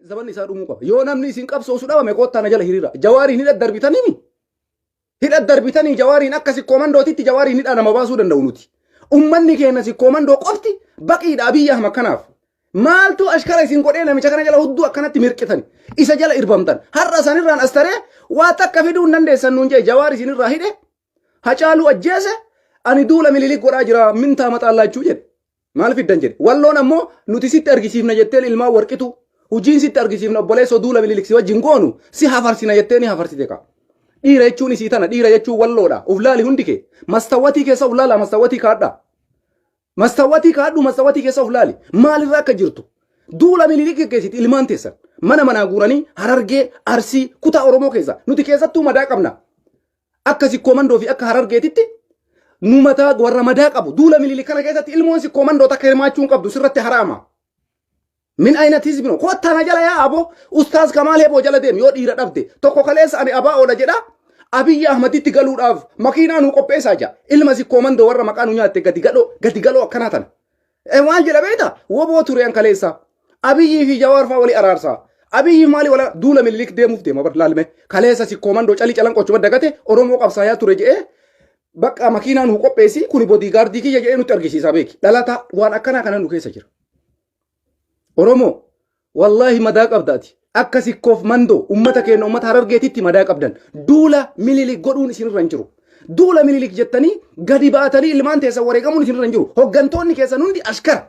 Zabanni isaa dhumuu qaba. Yoo namni isin qabsoosu dhabame koottaa na jala hiriira. Jawaariin hidha darbitanii hidha darbitanii jawaariin akka sikkoo mandootitti jawaariin hidhaa nama baasuu danda'u nuti. Ummanni keenya sikkoo mandoo qofti baqiidha Abiyyi Ahmad kanaaf. Maaltu ashkara isin godhee namicha kana jala hudduu akkanatti mirqitan isa jala irbamtan har'a sanirraan as taree waa takka fiduu hin dandeessan nuun jee jawaar isinirraa hidhe Hacaaluu ajjeese ani duula mililik godhaa jira mintaa maxaallaachuu jedhe. Maal fiddan jedhe. Walloon ammoo nuti sitti argisiifna jetteen ilmaan warqitu hojiin sitti argisiifna obboleessoo duula mililik si wajjin goonu si hafarsina jettee ni hafarsite kaa. Dhiira jechuun isii tana dhiira jechuun walloodha. Uf laali hundi kee. Mastawwatii keessa uf laalaa mastawwatii kaadhaa. Mastawwatii kaadhu mastawwatii keessa of laali. Maalirra akka jirtu. Duula mililik geggeessiti ilmaan teessan. Mana manaa guuranii Harargee, Arsii, kutaa Oromoo keessa. Nuti keessattuu madaa qabna. Akka sikkoo mandoo fi akka Harargeetitti nu mataa warra madaa qabu. Duula mililik kana keessatti ilmoon sikkoo mandoo takka hirmaachuu hin qabdu sirratti haraama. Min ayna tizbino kottaa na jala yaa abo ustaaz Kamaal Heboo jala deemi yoo dhiira dhabde tokko kaleessa ani abaa oola jedha Abiyyi Ahmaditti galuudhaaf makiinaa nu qopheessaa jira ilma sikkoo mandoo warra maqaa nu nyaatte gadi gadhoo gadi galoo akkanaa tana. E maal jedha beekta woboo ture an kaleessa Abiyyii fi Jawaar faa walii araarsaa Abiyyi maali wala duula mililik deemuuf deema bar laalme kaleessa sikkoo mandoo calii calan qochuma dagate Oromoo qabsaayaa ture jedhee bakka makiinaa nu qopheessi kuni boodigaardii kiyya jedhee nutti argisiisaa beeki dhalata waan akkanaa kana nu keessa jira. Oromoo wallaahi madaa qabda ati. Akka sikkoof mandoo ummata keenya ummata harargeetitti madaa qabdan. Duula mililik godhuun isinirra hin jiru. Duula mililik jettanii gadi baatanii ilmaan teessan wareegamuun isinirra hin jiru. Hoggantoonni keessan hundi ashkara.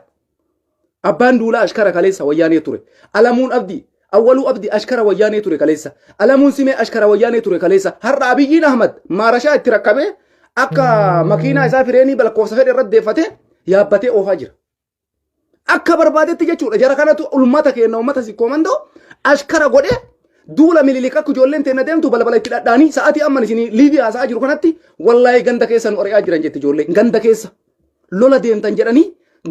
Abbaan duulaa ashkara kaleessa wayyaanee ture. Alamuun Abdii, Awwaluu Abdii ashkara wayyaanee ture kaleessa. Alamuun Simee ashkara wayyaanee ture kaleessa. Har'a Abiyyiin Ahmad maarashaa itti rakkabee akka makiinaa isaa fireenii lakkoofsa fedhe irratti deeffatee yaabbatee oofaa jira. Akka barbaadetti jechuudha. Jara kanatu ummata keenya ummata sikkoo mandoo ashkara godhee duula mililik akka ijoolleen teenna deemtu balbala itti dhadhaanii sa'aatii amman isin liivii haasa'aa jiru kanatti wallaahi ganda keessa nu ari'aa jiran jetti ijoollee ganda keessa lola deemtan jedhanii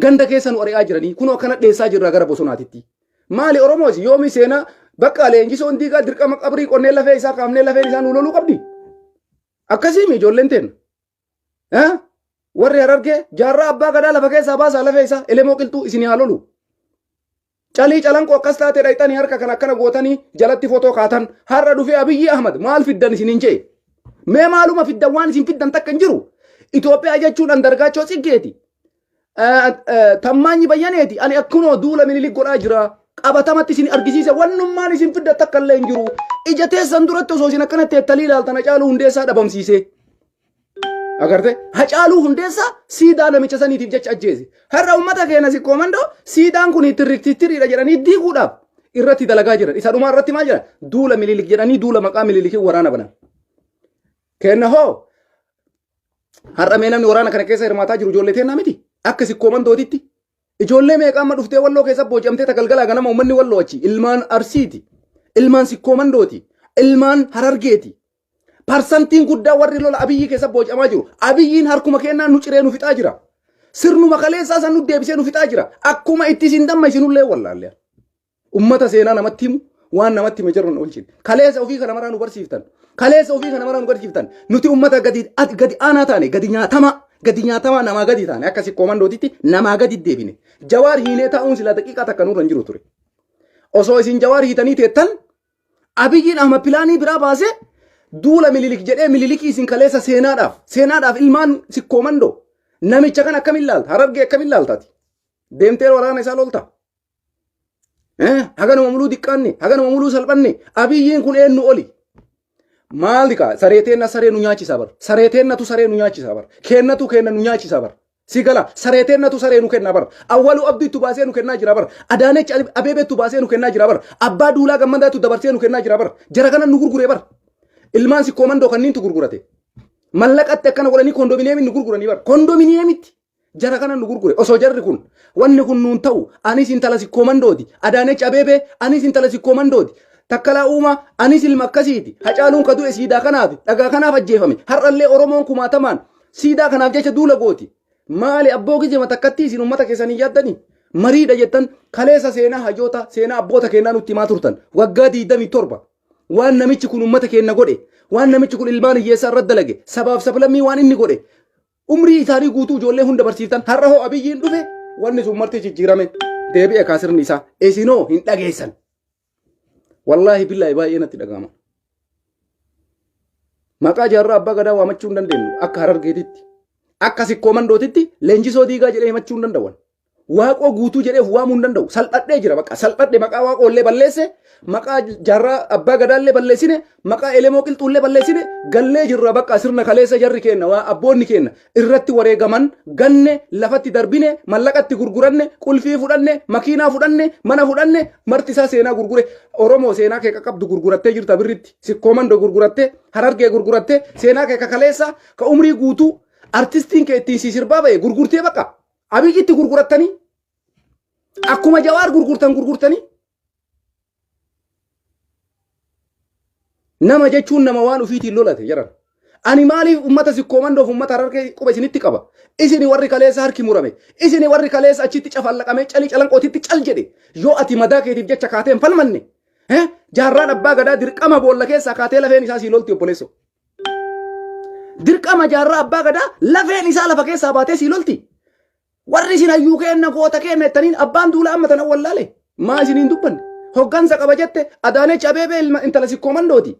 ganda keessa nu ari'aa jiranii kunoo akkana dheessaa jirra gara bosonaatitti. Maali Oromoos yoomi seenaa bakka leenjisoon diigaa dirqama qabrii qonnee lafee isaa kaafnee lafeen isaa nu loluu qabdi. Akkasiimi ijoolleen teenna. Eh? Warri harargee jaarraa abbaa gadaa lafa keessaa baasaa lafee isaa elemoo qilxuu isin haa lolu. Calii calanqoo akkas taate dhayxanii harka kan akkana gootanii jalatti footoo kaatan har'a dhufee Abiyyi Ahmad maal fiddan isiniin jee. Mee maaluma fiddan waan isin fiddan takka hin jiru. Itoophiyaa jechuun Andargaachoo Tsiggeeti. Tammaanyi Bayyaneeti. Ani akkunoo duula minilik godhaa jira. Qabatamatti isin argisiise wannummaan isin fiddan takka illee hin jiru. Ija teessan duratti osoo isin akkanatti teettanii ilaaltan Hacaaluu Hundeessaa dhabamsiise. Agarte Hacaaluu Hundeessaa siidaa namicha saniitiif jecha ajjeese. Har'a uummata keenya sikkoo mandoo siidaan kun tirriktitiriidha jedhanii diiguudhaaf irratti dalagaa jiran. Isa dhumaa irratti maal jedhan? Duula mililik jedhanii duula maqaa mililikiin waraana banan. Kenna hoo har'a mee namni waraana kana keessa hirmaataa jiru ijoollee teennaa miti. Akka sikkoo mandootitti. Ijoollee meeqa amma dhuftee walloo keessa booji'amtee tagalgalaa ganama uummanni walloo achi ilmaan arsiiti. Ilmaan sikkoo mandooti. Ilmaan harargeeti. Parsantiin guddaa warri lola Abiyyi keessa booji'amaa jiru. Abiyyiin harkuma kennaan nu ciree nu fixaa jira. Sirnuma kaleessaa san nu deebisee nu fixaa jira. Akkuma itti isin damma isinullee wallaalle. Ummata seenaa namatti himu waan namatti hime jirru hin oolchine. Kaleessa ofii kana maraa nu barsiiftan. Kaleessa ofii kana maraa nu barsiiftan. Nuti ummata gadi gadi aanaa taane gadi nyaatamaa gadi nyaatamaa namaa gadi taane akka sikkoo mandootitti namaa gadi deebine. Jawaar hiinee taa'uun silaa daqiiqaa takka nurra hin jiru ture. Osoo isin jawaar hiitanii teettan Abiyyiin Ahmad pilaanii biraa baasee duula mililik jedhee mililikii isin kaleessa seenaadhaaf seenaadhaaf ilmaan sikkoo mandoo namicha kan akkamiin laalta harargee akkamiin laaltaati deemtee waraana isaa lolta. Haganuma muluu diqqaanne haganuma muluu salphanne Abiyyiin kun eenyu oli. Maali kaa saree teenna saree nu nyaachisaa bar saree teennatu saree nu nyaachisaa bar keennatu keenna nu nyaachisaa bar Si gala saree teennatu saree nu kennaa bar. Awwaluu Abdiitu baasee nu kennaa jira bar. Adaanech Abeebeetu baasee nu kennaa jira bar. Abbaa Duulaa Gammadaatu dabarsee nu kennaa jira bar. Jara kana nu gurguree bar. Ilmaan sikkoo mandoo kanniintu gurgurate. Mallaqatti akkana godhanii kondominiyeemiin nu gurguranii bar. Kondominiyeemitti jara kana nu gurgure. Osoo jarri kun wanni kun nuun ta'u anis intala sikkoo mandooti. Adaanech Abeebee anis intala sikkoo mandooti. Takkalaa Uumaa anis ilma akkasiiti. Hacaaluun ka du'e siidaa kanaaf dhagaa kanaaf ajjeefame. Har'allee Oromoon kumaatamaan Siidaa kanaaf jecha duula gooti. Maali abboo gizema takkattii isin uummata keessan hin yaaddanii? Mariidha jettan kaleessa seenaa hayyoota seenaa abboota keenyaa nutti himaa turtan waggaa 27 waan namichi kun uummata keenya godhe waan namichi kun ilmaan hiyyeessaa irratti dalage sabaaf sablammii waan inni godhe umrii isaanii guutuu ijoollee hunda barsiiftan har'a hoo abiyyiin dhufe wanni sun marti jijjiirame deebi'e kaasirni isaa isinoo hin dhageessan. Wallaahi billaahi baay'ee natti dhaga'ama. Maqaa jaarraa abbaa gadaa waamachuu hin dandeenyu akka harargeetitti. Akka sikkoo mandootitti leenjisoo diigaa jedhee himachuu hin danda'an. Waaqoo guutuu jedhee of waamuu hin danda'u. Salphadhee jira bakka. Salphadhe maqaa waaqoo illee balleesse, maqaa jaarraa abbaa gadaa illee balleessine, maqaa elemoo qilxuu illee balleessine gallee jirra bakka sirna kaleessa jarri keenna waa abboonni keenna irratti wareegaman ganne lafatti darbine mallaqatti gurguranne qulfii fudhanne makiinaa fudhanne mana fudhanne marti isaa seenaa gurgure Oromoo seenaa kee qaqqabdu gurgurattee jirta birritti sikkoo mandoo gurgurattee harargee gurgurattee seenaa kee kakaleessa ka umrii guutuu artistiin kee ittiin si sirbaa ba'e gurgurtee bakka Abiyyitti gurgurattanii akkuma Jawaar gurgurtan gurgurtanii nama jechuun nama waan ofiitiin lolate jedhan. Ani maaliif ummata sikkoo mandoof ummata harargee quba isinitti qaba? Isini warri kaleessa harki murame, isini warri kaleessa achitti cafallaqamee calii calanqootitti cal jedhe yoo ati madaa keetiif jecha kaatee hin falmanne jaarraan abbaa gadaa dirqama boolla keessaa kaatee lafeen isaa sii lolti obboleessoo. Dirqama jaarraa abbaa gadaa lafeen isaa lafa keessaa baatee sii lolti. Warri isin hayyuu keenna goota keenna jettaniin abbaan duula amma tana wallaale. Maa isin hin dubbanne? Hoggansa qaba jette Adaanech Abeebee ilma intala sikkoo mandooti.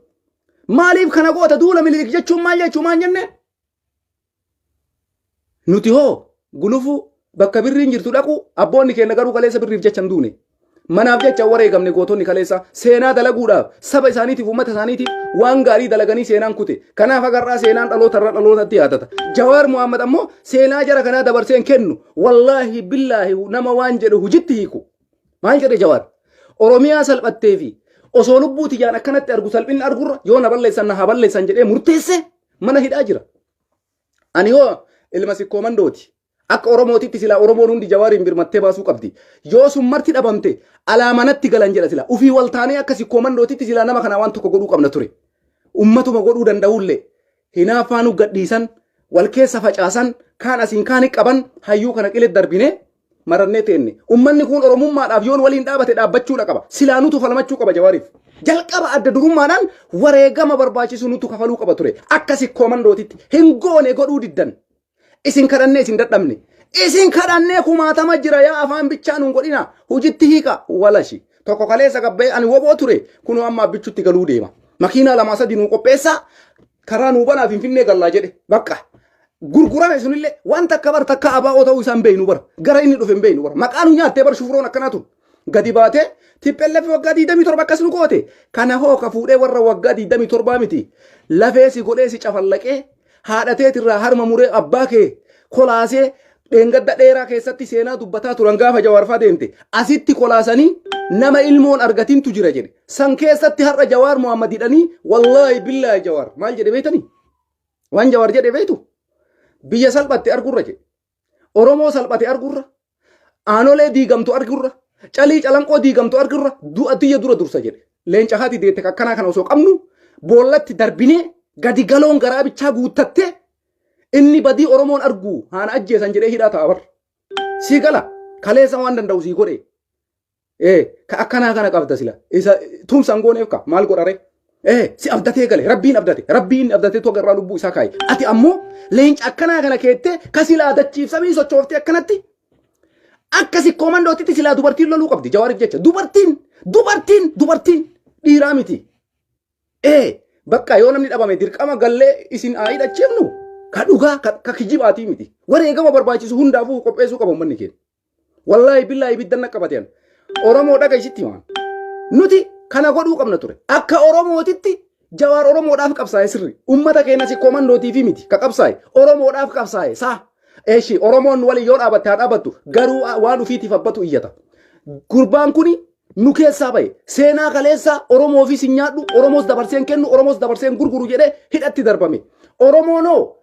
Maaliif kana goota duula mililik jechuun maal jechuu maan jenne? Nuti hoo gulufuu bakka birriin jirtu dhaquu abboonni keenya garuu kaleessa birriif jecha hin duune. Manaaf jecha wareegamne gootonni kaleessa seenaa dalaguudhaaf saba isaaniitiif uummata isaaniitiif waan gaarii dalaganii seenaan kute. Kanaaf agarraa seenaan dhaloota irra dhalootatti yaadata. Jawaar Muhammad ammoo seenaa jara kanaa dabarsee hin kennu. Wallaahi billaahi nama waan jedhu hujitti hiiku. Maal jedhe Jawaar? Oromiyaa salphattee fi osoo lubbuu tiyyaan akkanatti argu salphinni argurra yoo na balleessan na haa balleessan jedhee murteesse mana hidhaa jira. Ani hoo ilma sikkoo mandooti. Akka Oromootitti silaa Oromoon hundi Jawaariin birmattee baasuu qabdi. Yoo sun marti dhabamte alaa manatti galan jedha sila. Ufii wal taanee akka sikkoo mandootitti silaa nama kanaa waan tokko godhuu qabna ture. Ummatuma godhuu danda'ullee hinaaffaa nu gadhiisan wal keessa facaasan kaan asiin kaan qaban hayyuu kana qile darbine marannee teenne. Ummanni kun Oromummaadhaaf yoon waliin dhaabate dhaabbachuudha qaba. Silaa nutu falmachuu qaba Jawaariif. Jalqaba adda durummaadhaan wareegama barbaachisu nutu kafaluu qaba ture. Akka sikkoo mandootitti hin goone godhuu diddan. Isin kadhannee isin dadhabne. Isin kadhannee kumaatama jira yaa afaan bichaa nun godhina. Hujitti hiika walashi. Tokko kaleessa gabbee ani woboo ture kunoo amma abbichutti galuu deema. Makiinaa lamaa sadi nuu qopheessaa karaa nuu banaa finfinnee gallaa jedhe bakka. Gurgurame sunillee wanta akka bar takka abaa'oo ta'uu isaan beeynu bar gara inni dhufe hin beeynu bar maqaa nu nyaattee bar shufuroon akkanaa tun gadi baatee TPLF waggaa 27 akkas nu goote kana hoo ka fuudhee warra waggaa 27 miti lafee si godhee si cafallaqee haadha teetirraa harma muree abbaa kee kolaasee dheengadda dheeraa keessatti seenaa dubbataa turan gaafa jawaarfaa deemte asitti kolaasanii nama ilmoon argatintu jira jedhe san keessatti har'a jawaar muhammad hidhanii wallaahi billaahi jawaar maal jedhe beektanii waan jawaar jedhe beektu biyya salphatte argurra jedhe oromoo salphate argurra Aanolee diigamtu argurra, calii calanqoo diigamtu argurra du'a tiyya dura dursa jedhe. Leenca haati deette akkanaa kana osoo qabnu boollatti darbinee gadi galoon garaa bichaa guuttattee inni badii Oromoon argu haana ajjeesan jedhee hidhaa ta'a bar. Sii gala kaleessa waan danda'u sii godhe. Ee ka akkanaa kana qabda sila. Isa tumsa hin gooneef ka maal godhare? Ee si abdatee gale rabbiin abdate rabbiin abdatee toga irraa lubbuu isaa kaaye. Ati ammoo leenca akkanaa kana keettee ka silaa dachiif samii sochooftee akkanatti akka sikkoo mandootitti silaa dubartiin loluu qabdi jawaariif jecha dubartiin dubartiin dubartiin dhiiraa miti. Ee bakka yoo namni dhabame dirqama gallee isin haa hidhachiifnu ka dhugaa ka kijibaatii miti. Wareegama barbaachisu hundaafuu qopheessuu qaba uummanni keenya. Wallaahi billaahi ibiddan na qabate an. Oromoo dhaga isitti himaan. Nuti kana godhuu qabna ture. Akka Oromootitti Jawaar Oromoodhaaf qabsaa'e sirri. Ummata keenya si komandootii fi miti ka qabsaa'e. Oromoodhaaf qabsaa'e saa. Eshi Oromoon waliin yoo dhaabatte haa dhaabattu garuu waan ofiitiif abbatu iyyata. Gurbaan kuni nu keessaa bahe seenaa kaleessaa Oromoofis hin nyaadhu Oromoos dabarsee hin kennu Oromoos dabarsee hin gurguru jedhee hidhatti darbame. Oromoonoo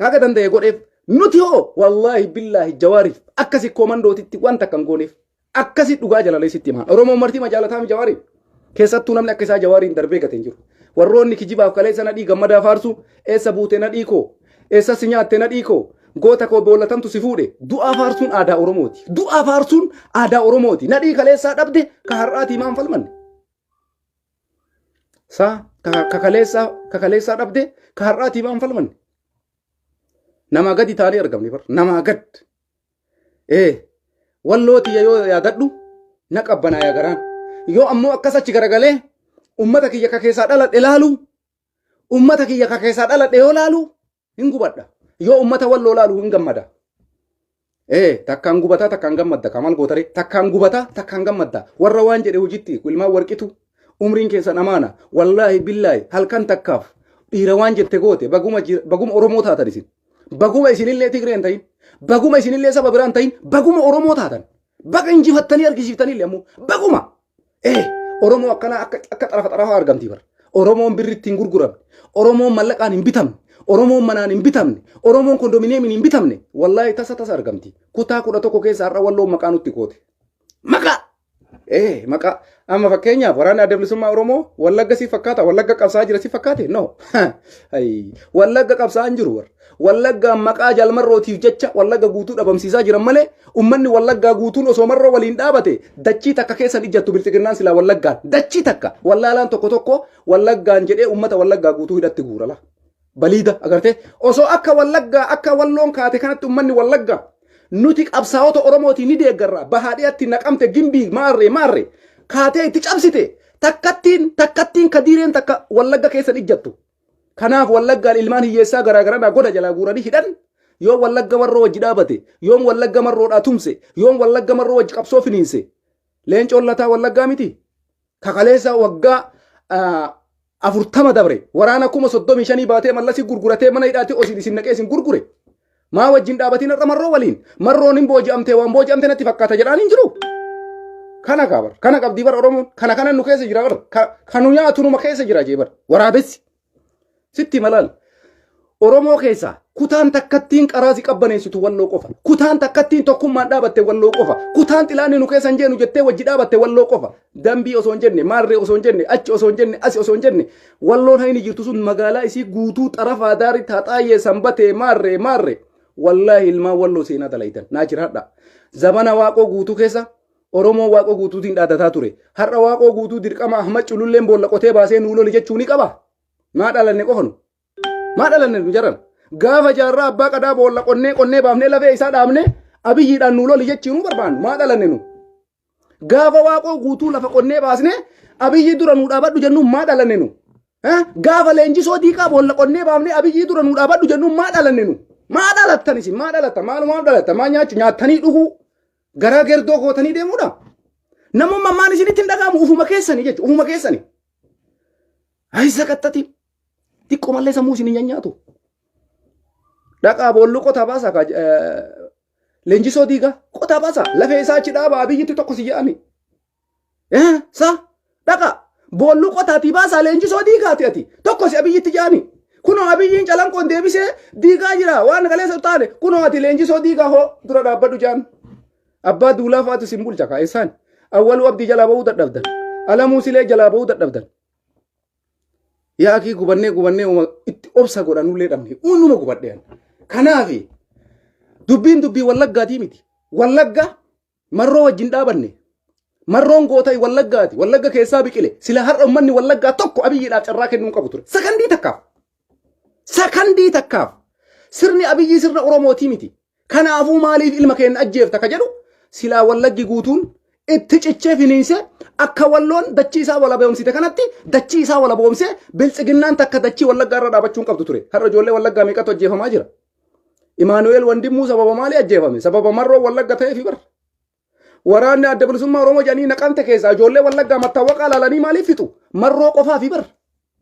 Haga danda'e godheef. Nuti hoo wallaahi billaahi jawaariif akkasi koomandootitti wanta kan gooneef akkasi dhugaa jalalee sitti himaa. Oromoon martii majaalataami jawaariif. Keessattuu namni akka isaa jawaariin darbee gate hin jiru. Warroonni kijibaaf kaleessa nadhii gammadaa faarsu eessa buute nadhii koo eessa si nyaatte nadhii koo goota koo boollatamtu si fuudhe du'aa faarsuun aadaa Oromooti. Du'aa faarsuun aadaa Oromooti. Nadhii kaleessaa dhabde ka har'aatii maan falmanne. Saa ka kaleessaa dhabde ka har'aatii maan falmanne. Namaa gadi taanee argamne bar namaa gad. Ee walloo tiyya yoo yaadadhu na qabbanaa yaa garaan. Yoo ammoo akkas achi garagalee ummata kiyya ka keessaa dhaladhe laalu, ummata kiyya ka keessaa dhaladhe yoo laalu hin gubadha. Yoo ummata Walloo laalu hin gammada. Ee, takkaan gubataa takkaan gammadda, kamal gootare, takkaan gubataa takkaan gammadda. Warra waan jedhe hojitti ilmaan warqitu, umriin keessan amaana. Wallaahi billaahi, halkan takkaaf dhiira waan jette goote. Baguma baguma Oromoo taatan isin. Baguma isinillee Tigree hin ta'in, baguma isinillee saba biraa hin ta'in, baguma Oromoo taatan. Baga injifattanii argisiiftanii ammoo baguma. Ee, Oromoo akkanaa akka xarafa xarafaa argamtii bara. Oromoon birri ittiin gurguramne, Oromoon mallaqaan hin bitamne, Oromoon manaan hin bitamne, Oromoon kondominiyeemiin hin bitamne, wallaahi tasa tasa argamti. Kutaa 11 keessa har'a Walloon maqaa nutti goote. Maqaa! Ee, maqaa. Amma fakkeenyaaf waraanni Adda Bilisummaa Oromoo Wallagga si fakkaata, Wallagga qabsaa jira si fakkaate? No. Ayy, Wallagga qabsaa hin jiru warra. Wallaggaan maqaa Jalmarrootiif jecha Wallagga guutuu dhabamsiisaa jiran malee, ummanni Wallaggaa guutuun osoo Marroo waliin dhaabate dachii takka keessan ijjattu bilxiginnaan silaa Wallaggaan. Dachii takka wallaalaan tokko tokko Wallaggaan jedhee ummata Wallaggaa guutuu hidhatti guurala. Baliida agartee, osoo akka Wallaggaa akka Walloon kaate kanatti ummanni Wallaggaa nuti qabsaa'ota Oromootii ni deeggarra, bahaa dhiyaatti, Naqamte, Gimbii, maarree maarree kaatee itti cabsite, takkattiin takkattiin kadiireen takka Wallagga keessan ijjattu. Kanaaf Wallaggaan ilmaan hiyyeessaa garaagaranaa goda jalaa guuranii hidhan. Yoo Wallagga Marroo wajji dhaabate, yoom Wallagga Marroodhaa tumse, yoom Wallagga Marroo wajji qabsoo finiinse? Leencoon Lataa Wallaggaa miti. Kakaleessa waggaa 40 dabre waraana 35,000 baatee Mallasi gurguratee mana hidhaatti osiin isin naqee isin gurgure. Maa wajjin dhaabatiin har'a Marroo waliin? Marroon hin booji'amtee, waan booji'amte natti fakkaata jedhaan hin jiru. Kana kaa bar, kana qabdii bar Oromoon, kana kana nu keessa jira bar, ka nu nyaatu numa keessa jira jee bar waraabessi. Sitti malaal. Oromoo keessaa kutaan takkattiin qaraa si qabbaneessitu Walloo qofa. Kutaan takkattiin tokkummaan dhaabatte Walloo qofa. Kutaan xilaanni nu keessa hin jeenu jettee wajji dhaabatte Walloo qofa. Dambii osoo hin jenne, maarree osoo hin jenne, achi osoo hin jenne, asi osoo hin jenne, Walloon hayni jirtu sun magaalaa isii guutuu xarafaa daarii taaxaayyee sanbatee maarree maarree. Wallaahi ilmaan Walloo seenaa dalaytan. Naa jiraadha. Zabana Waaqoo Guutuu keessa Oromoon Waaqoo Guutuutiin dhaadataa ture. Har'a Waaqoo Guutuu dirqama Ahmad Cululleen boolla qotee baasee nuu loli jechuu ni qaba. Maa dhalanne qofa nu? Maa dhalanne nu jaran? Gaafa Jaarraa Abbaa Qadaa boolla qonnee qonnee baafnee lafee isaa dhaabne, Abiyyiidhaan nuu loli jechuu nu barbaannu. Maa dhalanne nu? Gaafa Waaqoo Guutuu lafa qonnee baasne Abiyyi dura nuu dhaabadhu jennu, maa dhalanne nu? Gaafa Leenjisoo Diiqaa boolla qonnee baafnee Abiyyii dura nuu dhaabadhu jennu, maa dhalanne nu? Maa dhalattan isin? Maa dhalattan? Maalumaaf dhalatta? Maa nyaachuu nyaattanii dhuguu garaa gerdoo gootanii deemuudha? Namummaan maan isinitti hin dhaga'amu? Ufuma keessanii jechuudha, ufuma keessanii. Ayi sakattati, xiqqoo mallee sammuu isin hin nyaatu. Dhaqaa boollu qotaa baasaa kaa Leenjisoo Diigaa qotaa baasaa, lafee isaa achi dhaabaa, Abiyyitti tokko si jedhani. Sa dhaqa boollu qotaatii baasaa Leenjisoo Diigaati, ati tokko si Abiyyitti jedhani. Kunoo Abiyyiin Calanqoon deebisee diigaa jira, waan kaleessa taane kunoo ati Leenjisoo Diigaa hoo dura dhaabbadhu jedhan. Abbaa Duulaa fa'aatu isin bulcha kaa isaan. Awwaluu Abdii jalaa ba'uu dadhabdan. Alamuu Silee jalaa ba'uu dadhabdan. Yaa akii, gubannee gubannee uma itti obsa godhanullee dhabne, uumuma gubadhe. Kanaafi dubbiin dubbii Wallaggaatii miti. Wallagga Marroo wajjin dhaabanne. Marroon goota Wallaggaati. Wallagga keessaa biqile. Sila har'a uummanni Wallaggaa tokko Abiyyiidhaaf carraa kennuu hin qabu ture. Sakandii takkaaf. Sakandii takkaaf. Sirni Abiyyii sirna Oromootii miti. Kanaafuu maaliif ilma keenya ajjeefta ka jedhu silaa Wallaggi guutuun itti cichee finiinse, akka Walloon dachii isaa walaboomsite kanatti dachii isaa walaboomsee biltsiginnaan takka dachii Wallaggaa irra dhaabachuu hin qabdu ture. Har'a ijoollee Wallaggaa meeqatu ajjeefamaa jira? Imaanu'eel Wandimmuu sababa maalii ajjeefame? Sababa Marroo Wallagga ta'eefi bara. Waraanni Adda Bilisummaa Oromoo jedhanii Naqamte keessaa ijoollee Wallaggaa mattaawwaqaa laalanii maaliif fixu? Marroo qofaafi bara.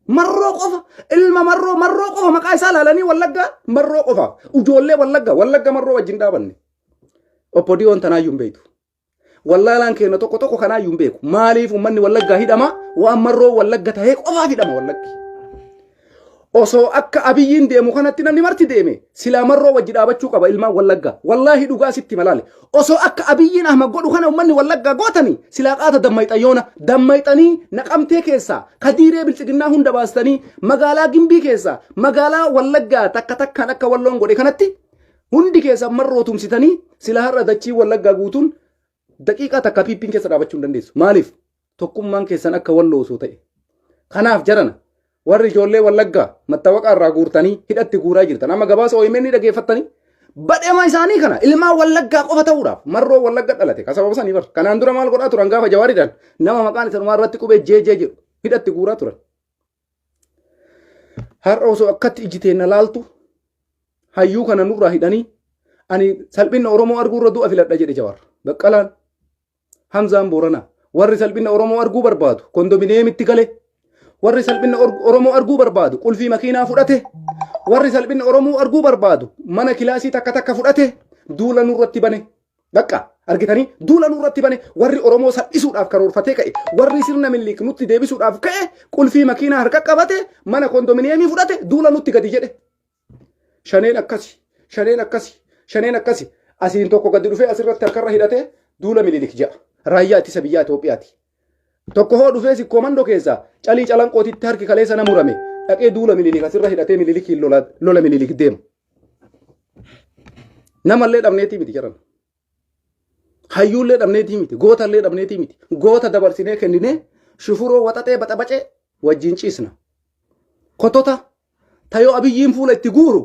Marroo qofa, ilma Marroo, Marroo qofa maqaa isaa laalanii Wallaggaa Marroo qofaaf ijoollee Wallaggaa, Wallagga Marroo wajjin dhaabanne. Obbo Diyoon tanaayyuu hin beektu. Wallaalaan keenya tokko tokko kanaayyuu hin beeku. Maaliif uummanni Wallaggaa hidhama? Waan Marroo Wallagga tahee qofaaf hidhama Wallaggi. Osoo akka Abiyyiin deemu kanatti namni marti deeme silaa Marroo wajji dhaabachuu qaba ilmaan Wallaggaa. Wallaahi dhugaa sitti malaale. Osoo akka Abiyyiin Ahmad godhu kana uummanni Wallaggaa gootanii silaa qaata dammayxayyoona dammayxanii Naqamtee keessaa kadiiree biltsiginnaa hunda baastanii, magaalaa Gimbii keessaa, magaalaa Wallaggaa takka takkaan akka Walloon godhe kanatti hundi keessaa Marroo tumsitanii, silaa har'a dachii Wallaggaa guutuun daqiiqaa takka piippiin keessa dhaabachuu hin dandeessu. Maaliif? Tokkummaan keessan akka Walloo osoo ta'e. Kanaaf jarana, warri ijoollee Wallaggaa mattawaqaa irraa guurtanii hidhatti guuraa jirtan. Amma gabaasa OMN ni dhageeffattanii. Badhema isaanii kana ilmaan Wallaggaa qofa ta'uudhaaf Marroo Wallagga dhalate ka sababa sanii bar. Kanaan dura maal godhaa turan gaafa Jawaariidhaan nama maqaan isa dhumaa irratti qubee JJ jedhu hidhatti guuraa turan. Har'a osoo akkatti iji teenna laaltu hayyuu kana nurraa hidhanii ani salphinna Oromoo arguu irra du'a filadha jedhe Jawaar. Baqqalaan Hamzaan Booranaa warri salphinna Oromoo arguu barbaadu kondominiyeemitti gale warri salphinna Oromoo arguu barbaadu qulfii makiinaa fudhate warri salphinna Oromoo arguu barbaadu mana kilaasii takka takka fudhate duula nurratti bane. Bakka argitanii duula nurratti bane warri Oromoo salphisuudhaaf karoorfatee ka'e warri sirna Miniliik nutti deebisuudhaaf ka'e qulfii makiinaa harka qabate mana kondominiyeemii fudhate duula nutti gadi jedhe. Shaneen akkasi, shaneen akkasi, shaneen akkasi. Asiin tokko gadi dhufee asirratti harkarra hidhatee duula Minilik ja'a. Raayyaa ittisa biyyaa Itoophiyaati. Tokko hoo dhufee sikkoo mandoo keessaa calii calanqootitti harki kaleessa na murame dhaqee duula Minilik asirra hidhatee Minilikiin lola, lola Minilik deema. Namallee dhabneetii miti jedhan. Hayyuullee dhabneetii miti, gootallee dhabneetii miti. Goota dabarsinee kenninee shufuroo waxaxee baxabacee wajjin ciisna. Kotota tayoo Abiyyiin fuula itti guuru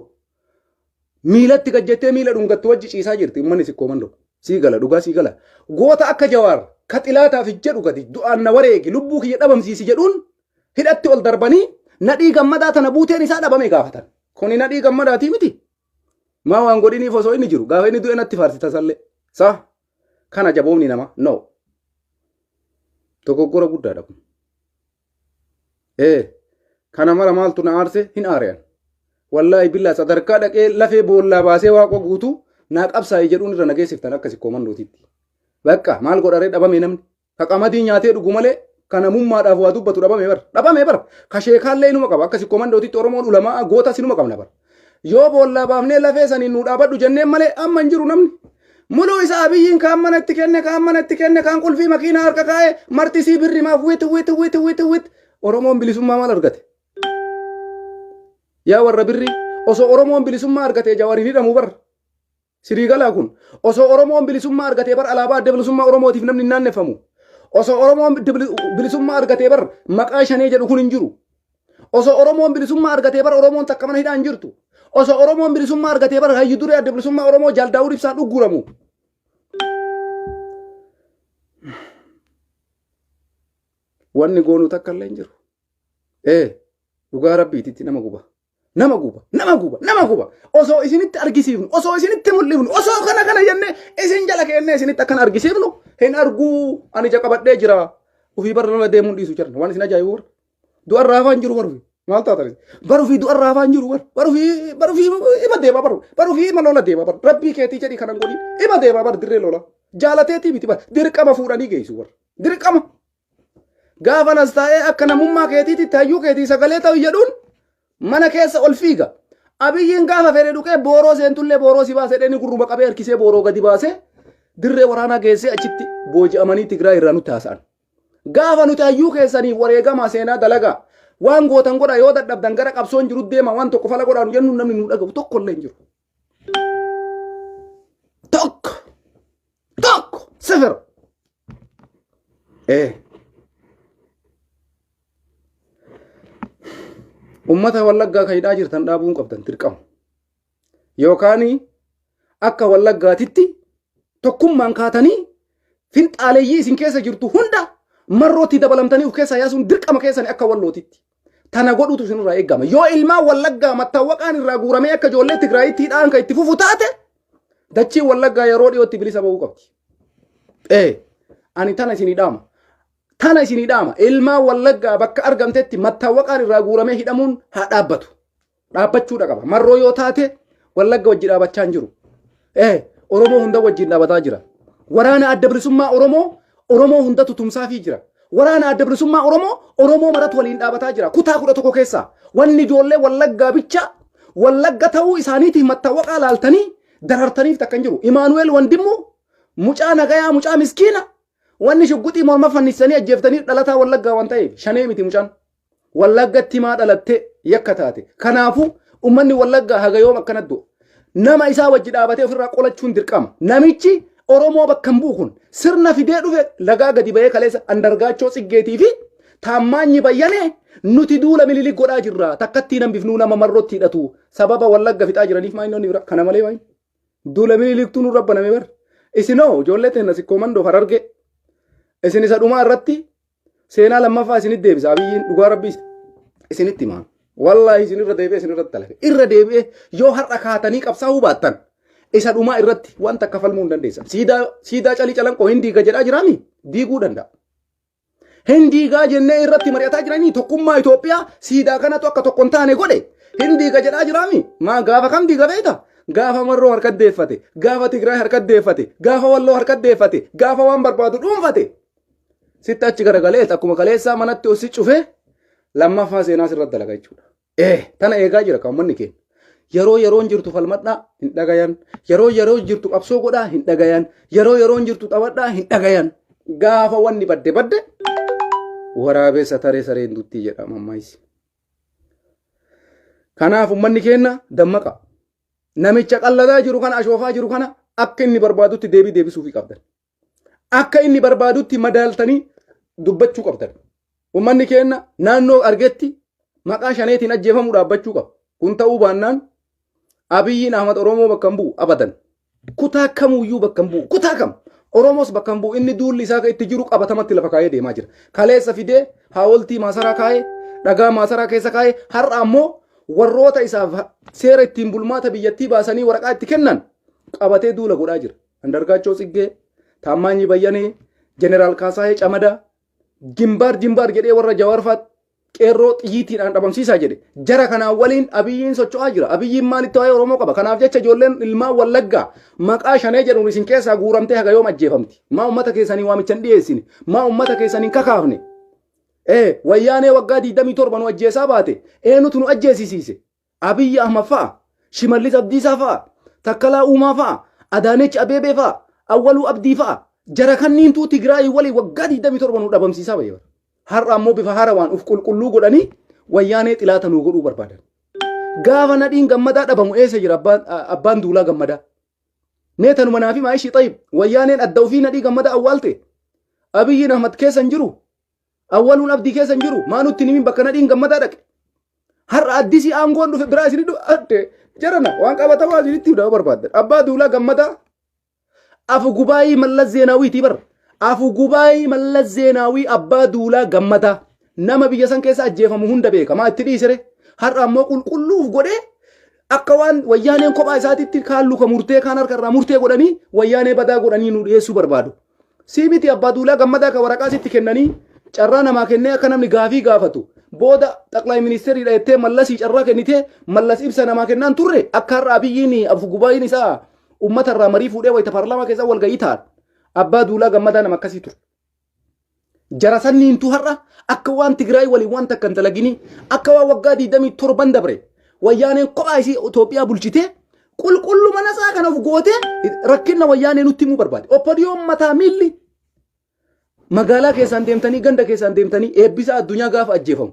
miilatti gajjettee miila dhungattu wajji ciisaa jirti uummanni sikkoo mandoo. Sii gala dhugaa sii gala. Goota akka Jawaar ka xilaataaf jedhu gadi du'aan na wareegi lubbuu kiyya dhabamsiisi jedhuun hidhatti ol darbanii Nadhii Gammadaa tana buuteen isaa dhabame gaafatan. Kuni Nadhii Gammadaatii miti. Maa waan godhiniif osoo inni jiru gaafa inni du'e natti faarsita sallee. Sa kana jaboomni nama no. Dogoggora guddaadha kun. Ee kana mara maaltu na aarse hin aari'an. Wallaahi billaa sadarkaa dhaqee lafee boollaa baasee waaqa guutuu naa qabsaa'e jedhuun irra na geessiftan akka sikkoo mandootitti. Bakka maal godharee dhabame namni. Ka qamadii nyaatee dhugu malee ka namummaadhaaf waa dubbatu dhabame bar. Dhabame bar. Ka sheekaallee inuma qaba. Akka sikkoo mandootitti Oromoon ulamaa gootas inuma qabna bar. Yoo boollaa baafnee lafee saniin nuu dhaabadhu jenneen malee amma hin jiru namni. Muluu isa Abiyyiin kaan mana itti kenne kaan mana itti kenne kaan qulfii makiinaa harka kaa'e marti sii birrimaaf wit wit wit wit wit Oromoon bilisummaa maal argate? Yaa warra birrii osoo Oromoon bilisummaa argatee Jawaar hin hidhamu bar. Sirii galaa kun osoo Oromoon bilisummaa argatee bar alaabaa adda bilisummaa Oromootiif namni hin naanneffamu. Osoo Oromoon bilisummaa argatee bar maqaa shanee jedhu kun hin jiru. Osoo Oromoon bilisummaa argatee bar Oromoon takka mana hidhaa hin jirtu. Osoo Oromoon bilisummaa argatee bar hayyu duree adda bilisummaa Oromoo Jaal Daawud Ibsaan ugguramu. Wanni goonu takka illee hin jiru. Ee dhugaa rabbiititti nama guba. Nama guba, nama guba, nama guba. Osoo isinitti argisiifnu, osoo isinitti mul'ifnu, osoo kana kana jennee isin jala keennee isinitti akkana argisiifnu hin arguu ani ija qabadhee jira. Ufii bara lola deemuun dhiisu jiran waan isin ajaa'ibu warra. Du'a irraa hafaa hin jiru baruu maal taatan baruu fi du'a irraa hafaa hin jiru warra baruu fi baruu fi ima deema baru baruu fi ima lola deema baru rabbii keetii jedhii kanan godhin ima deema bar dirree lola jaalateetii miti bar dirqama fuudhanii geessu warra dirqama. Gaafa nas taa'ee akka namummaa keetiitti hayyuu keetii sagalee ta'u jedhuun mana keessa ol fiiga. Abiyyiin gaafa fedhe dhuqee booroo seentullee booroo si baasee dheni gurruma qabee harkisee booroo gadi baasee dirree waraanaa geessee achitti booji'amanii Tigraay irraa nutti haasa'an. Gaafa nuti hayyuu keessaniif wareegamaa seenaa dalagaa waan gootan godha yoo dadhabdan gara qabsoon jiru deema waan tokko fala godhaa nu jennu namni nu dhaga'u tokko illee hin jiru. Tokko tokko sifir. Ee. Ummata Wallaggaa kan hidhaa jirtan dhaabuun qabdan dirqama. Yookaan akka Wallaggaatitti tokkummaan kaatanii finxaaleeyyii isin keessa jirtu hunda marrootti dabalamtanii of keessaa yaasuun dirqama keessanii akka Wallootitti. Tana godhuutu isinirraa eegama. Yoo ilmaan Wallaggaa mattaawwaqaan irraa guuramee akka ijoollee Tigraayitti hidhaan kan itti fufu taate dachiin Wallaggaa yeroo dhiyootti bilisa ba'uu qabdi. Ee ani tana isinii dhaama. Tana isinii dhaama. Ilmaan Wallaggaa bakka argamtetti mattaawwaqaan irraa guuramee hidhamuun haa dhaabbatu. Dhaabbachuudha qaba. Marroo yoo taate Wallagga wajji dhaabachaa hin jiru. Ee Oromoo hunda wajjin dhaabataa jira. Waraana adda bilisummaa Oromoo Oromoo hundatu tumsaafii jira. Waraana adda bilisummaa Oromoo Oromoo maratu waliin dhaabataa jira. Kutaa 11 keessaa wanni ijoollee Wallaggaa bicha Wallagga ta'uu isaaniitiif mattaawaqaa laaltanii darartaniif takka hin jiru. Imaanu'eel Wandimmoo mucaa nagayaa mucaa miskiina wanni shugguxii morma fannisanii ajjeeftanii dhalataa Wallaggaa waan ta'eef shanee miti mucaan. Wallaggatti maa dhalatte yakka taate. Kanaafuu ummanni Wallaggaa haga yoom akkana du'a. Nama isaa wajji dhaabatee ofirraa qolachuun dirqama. Namichi Oromoo bakka hin bu'u kun sirna fidee dhufe lagaa gadi bahee kaleessa Andargaachoo Tsiggeetii fi Taammaanyi Bayyanee nuti duula Minilik godhaa jirra. Takkattii nan bifnuu nama marrootti hidhatu. Sababa Wallagga fixaa jiraniif maa inni bira kana malee maa inni. Duula Miniliktuu nurra baname bar. Isinoo ijoollee teenna Sikkoo Mandoo Harargee. Isin isa dhumaa irratti seenaa lammaffaa isinitti deebisa Abiyyiin, dhugaa rabbii isinitti himaa. Wallaahi isin irra deebi'ee isin irratti dalaga. Irra deebi'ee yoo har'a kaatanii qabsaa'uu baattan isa dhumaa irratti wanta akka falmuu hin dandeessan. Siidaa Calii Calanqoo hin diiga jedhaa jiraami? Diiguu danda'a. Hin diigaa jennee irratti mari'ataa jiranii, tokkummaa Itoophiyaa siidaa kanatu akka tokko hin taane godhe. Hin diiga jedhaa jiraami? Maa gaafa kam diiga beekta? Gaafa Marroo harka deeffate, gaafa Tigraay harka deeffate, gaafa Walloo harka deeffate, gaafa waan barbaadu dhuunfate. Sitti achi garagalee akkuma kaleessaa manatti ossi cufee lammaffaa seenaa sirratti dalaga jechuudha. Tana eegaa jira kan uummanni keenya. Yeroo yeroon jirtu falmadhaa hin dhagayan. Yeroo yeroon jirtu qabsoo godhaa hin dhagayan. Yeroo yeroon jirtu taphadhaa hin dhagayan. Gaafa wanni badde badde waraabessa taree sareen duttii jedha mammaayisi. Kanaaf uummanni keenya dammaqa. Namicha qalladaa jiru kana, ashoofaa jiru kana, akka inni barbaadutti deebii deebisuufii qabdan. Akka inni barbaadutti madaaltanii dubbachuu qabdan. Uummanni keenya naannoo argetti maqaa shaneetiin ajjeefamuu dhaabbachuu qaba. Kun ta'uu baannaan Abiyyiin Ahmad Oromoo bakka hin bu'u abadan. Kutaa kamuyyuu bakka hin bu'u. Kutaa kam? Oromoos bakka hin bu'u. Inni duulli isaa itti jiru qabatamatti lafa kaayee deemaa jira. Kaleessa fidee haawoltii maasaraa kaayee, dhagaa maasaraa keessa kaayee, har'a ammoo warroota isaaf seera ittiin bulmaata biyyattii baasanii waraqaa itti kennan qabatee duula godhaa jira. Andargaachoo Tsiggee, Taammaanyii Bayyanee, Jeneraal Kaasaayee Camadaa, gimbaar jimbaar jedhee warra Jawaar fa'aa qeerroo xiyyiitiidhaan dhabamsiisaa jedhe. Jara kanaan waliin Abiyyiin socho'aa jira. Abiyyiin maalitti waa'ee Oromoo qaba? Kanaaf jecha ijoolleen ilmaan Wallaggaa maqaa shanee jedhuun isin keessaa guuramtee haga yoom ajjeefamti? Maa uummata keessanii waamicha hin dhiyeessine? Maa uummata keessanii hin kakaafne? Wayyaanee waggaa 27 nu ajjeesaa baate eenyutu nu ajjeesisiise? Abiyyi Ahmad fa'a, Shimallis Abdiisaa fa'a, Takkalaa Uumaa fa'a, Adaanech Abeebee fa'a, Awwaluu Abdii fa'a. Jara kanniintuu Tigraayii waliin waggaa 27 nu dhabamsiisaa bahe. Har'a ammoo bifa haarawaan uf qulqulluu godhanii Wayyaanee xilaata nu godhuu barbaadan. Gaafa Nadhiin Gammadaa dhabamu eessa jira abbaan Duulaa Gammadaa? Mee tanuma naaf himaa ishii xayib. Wayyaaneen adda ofii Nadhii Gammadaa awwaalte. Abiyyiin Ahmad keessa hin jiru. Awwaluun Abdii keessa hin jiru. Maa nutti hin himin bakka Nadhiin Gammadaa dhaqe? Har'a addisii aangoon dhufe biraa isin adde jarana waan qabatamaa isinitti himuu barbaaddan. Abbaa Duulaa Gammadaa afu gubaayii Mallas Zeenaawiitii bar. Afu gubaayii Mallas Zeenaawii Abbaa Duulaa Gammadaa nama biyya san keessa ajjeefamu hunda beeka. Maa itti dhiisere? Har'a ammoo qulqulluuf godhee akka waan Wayyaaneen kophaa isaatitti kaan luka murtee, kaan harka irraa murtee godhanii Wayyaanee badaa godhanii nu dhiyeessuu barbaadu. Sii miti Abbaa Duulaa Gammadaa kan waraqaa sitti kennanii carraa namaa kennee akka namni gaafii gaafatu, booda xaqlaay ministeeriidha jettee Mallasii carraa kennitee Mallas ibsa namaa kennaan turre. Akka har'a Abiyyiin afu gubaayiin isaa uummata irraa marii fuudhee wayita paarlaamaa keessa walga'ii ta'an, Abbaa Duulaa Gammadaa nama akkasii ture. Jara sanniintu har'a akka waan Tigraay waliin waan takka hin dalaginii, akka waan waggaa 27 dabre Wayyaaneen kophaa isii Itoophiyaa bulchitee qulqullu mana isaa kana of gootee rakkina Wayyaanee nutti himuu barbaade. Oppodiyoon mataa miilli magaalaa keessaan deemtanii, ganda keessaan deemtanii Eebbisaa Addunyaa gaafa ajjeefamu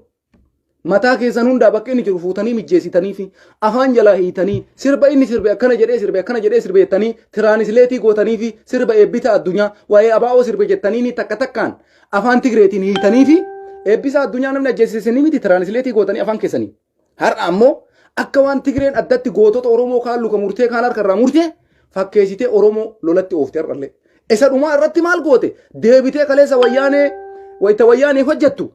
mataa keessan hundaa bakka inni jiru fuutanii mijjeessitanii fi afaan jalaa hiitanii, sirba inni sirbe akkana jedhee sirbe, akkana jedhee sirbe jettanii translate gootanii fi sirba Eebbisaa Addunyaa waa'ee abaa'oo sirbe jettanii ni takka takkaan afaan Tigreetiin hiitanii fi Eebbisaa Addunyaa namni ajjeessisanii miti translate gootanii afaan keessanii. Har'a ammoo akka waan Tigreen addatti gootota Oromoo kaan luka murtee, kaan harka irraa murtee fakkeessitee Oromoo lolatti oofte har'allee. Isa dhumaa irratti maal goote? Deebitee kaleessa Wayyaanee wayita Wayyaanee hojjettu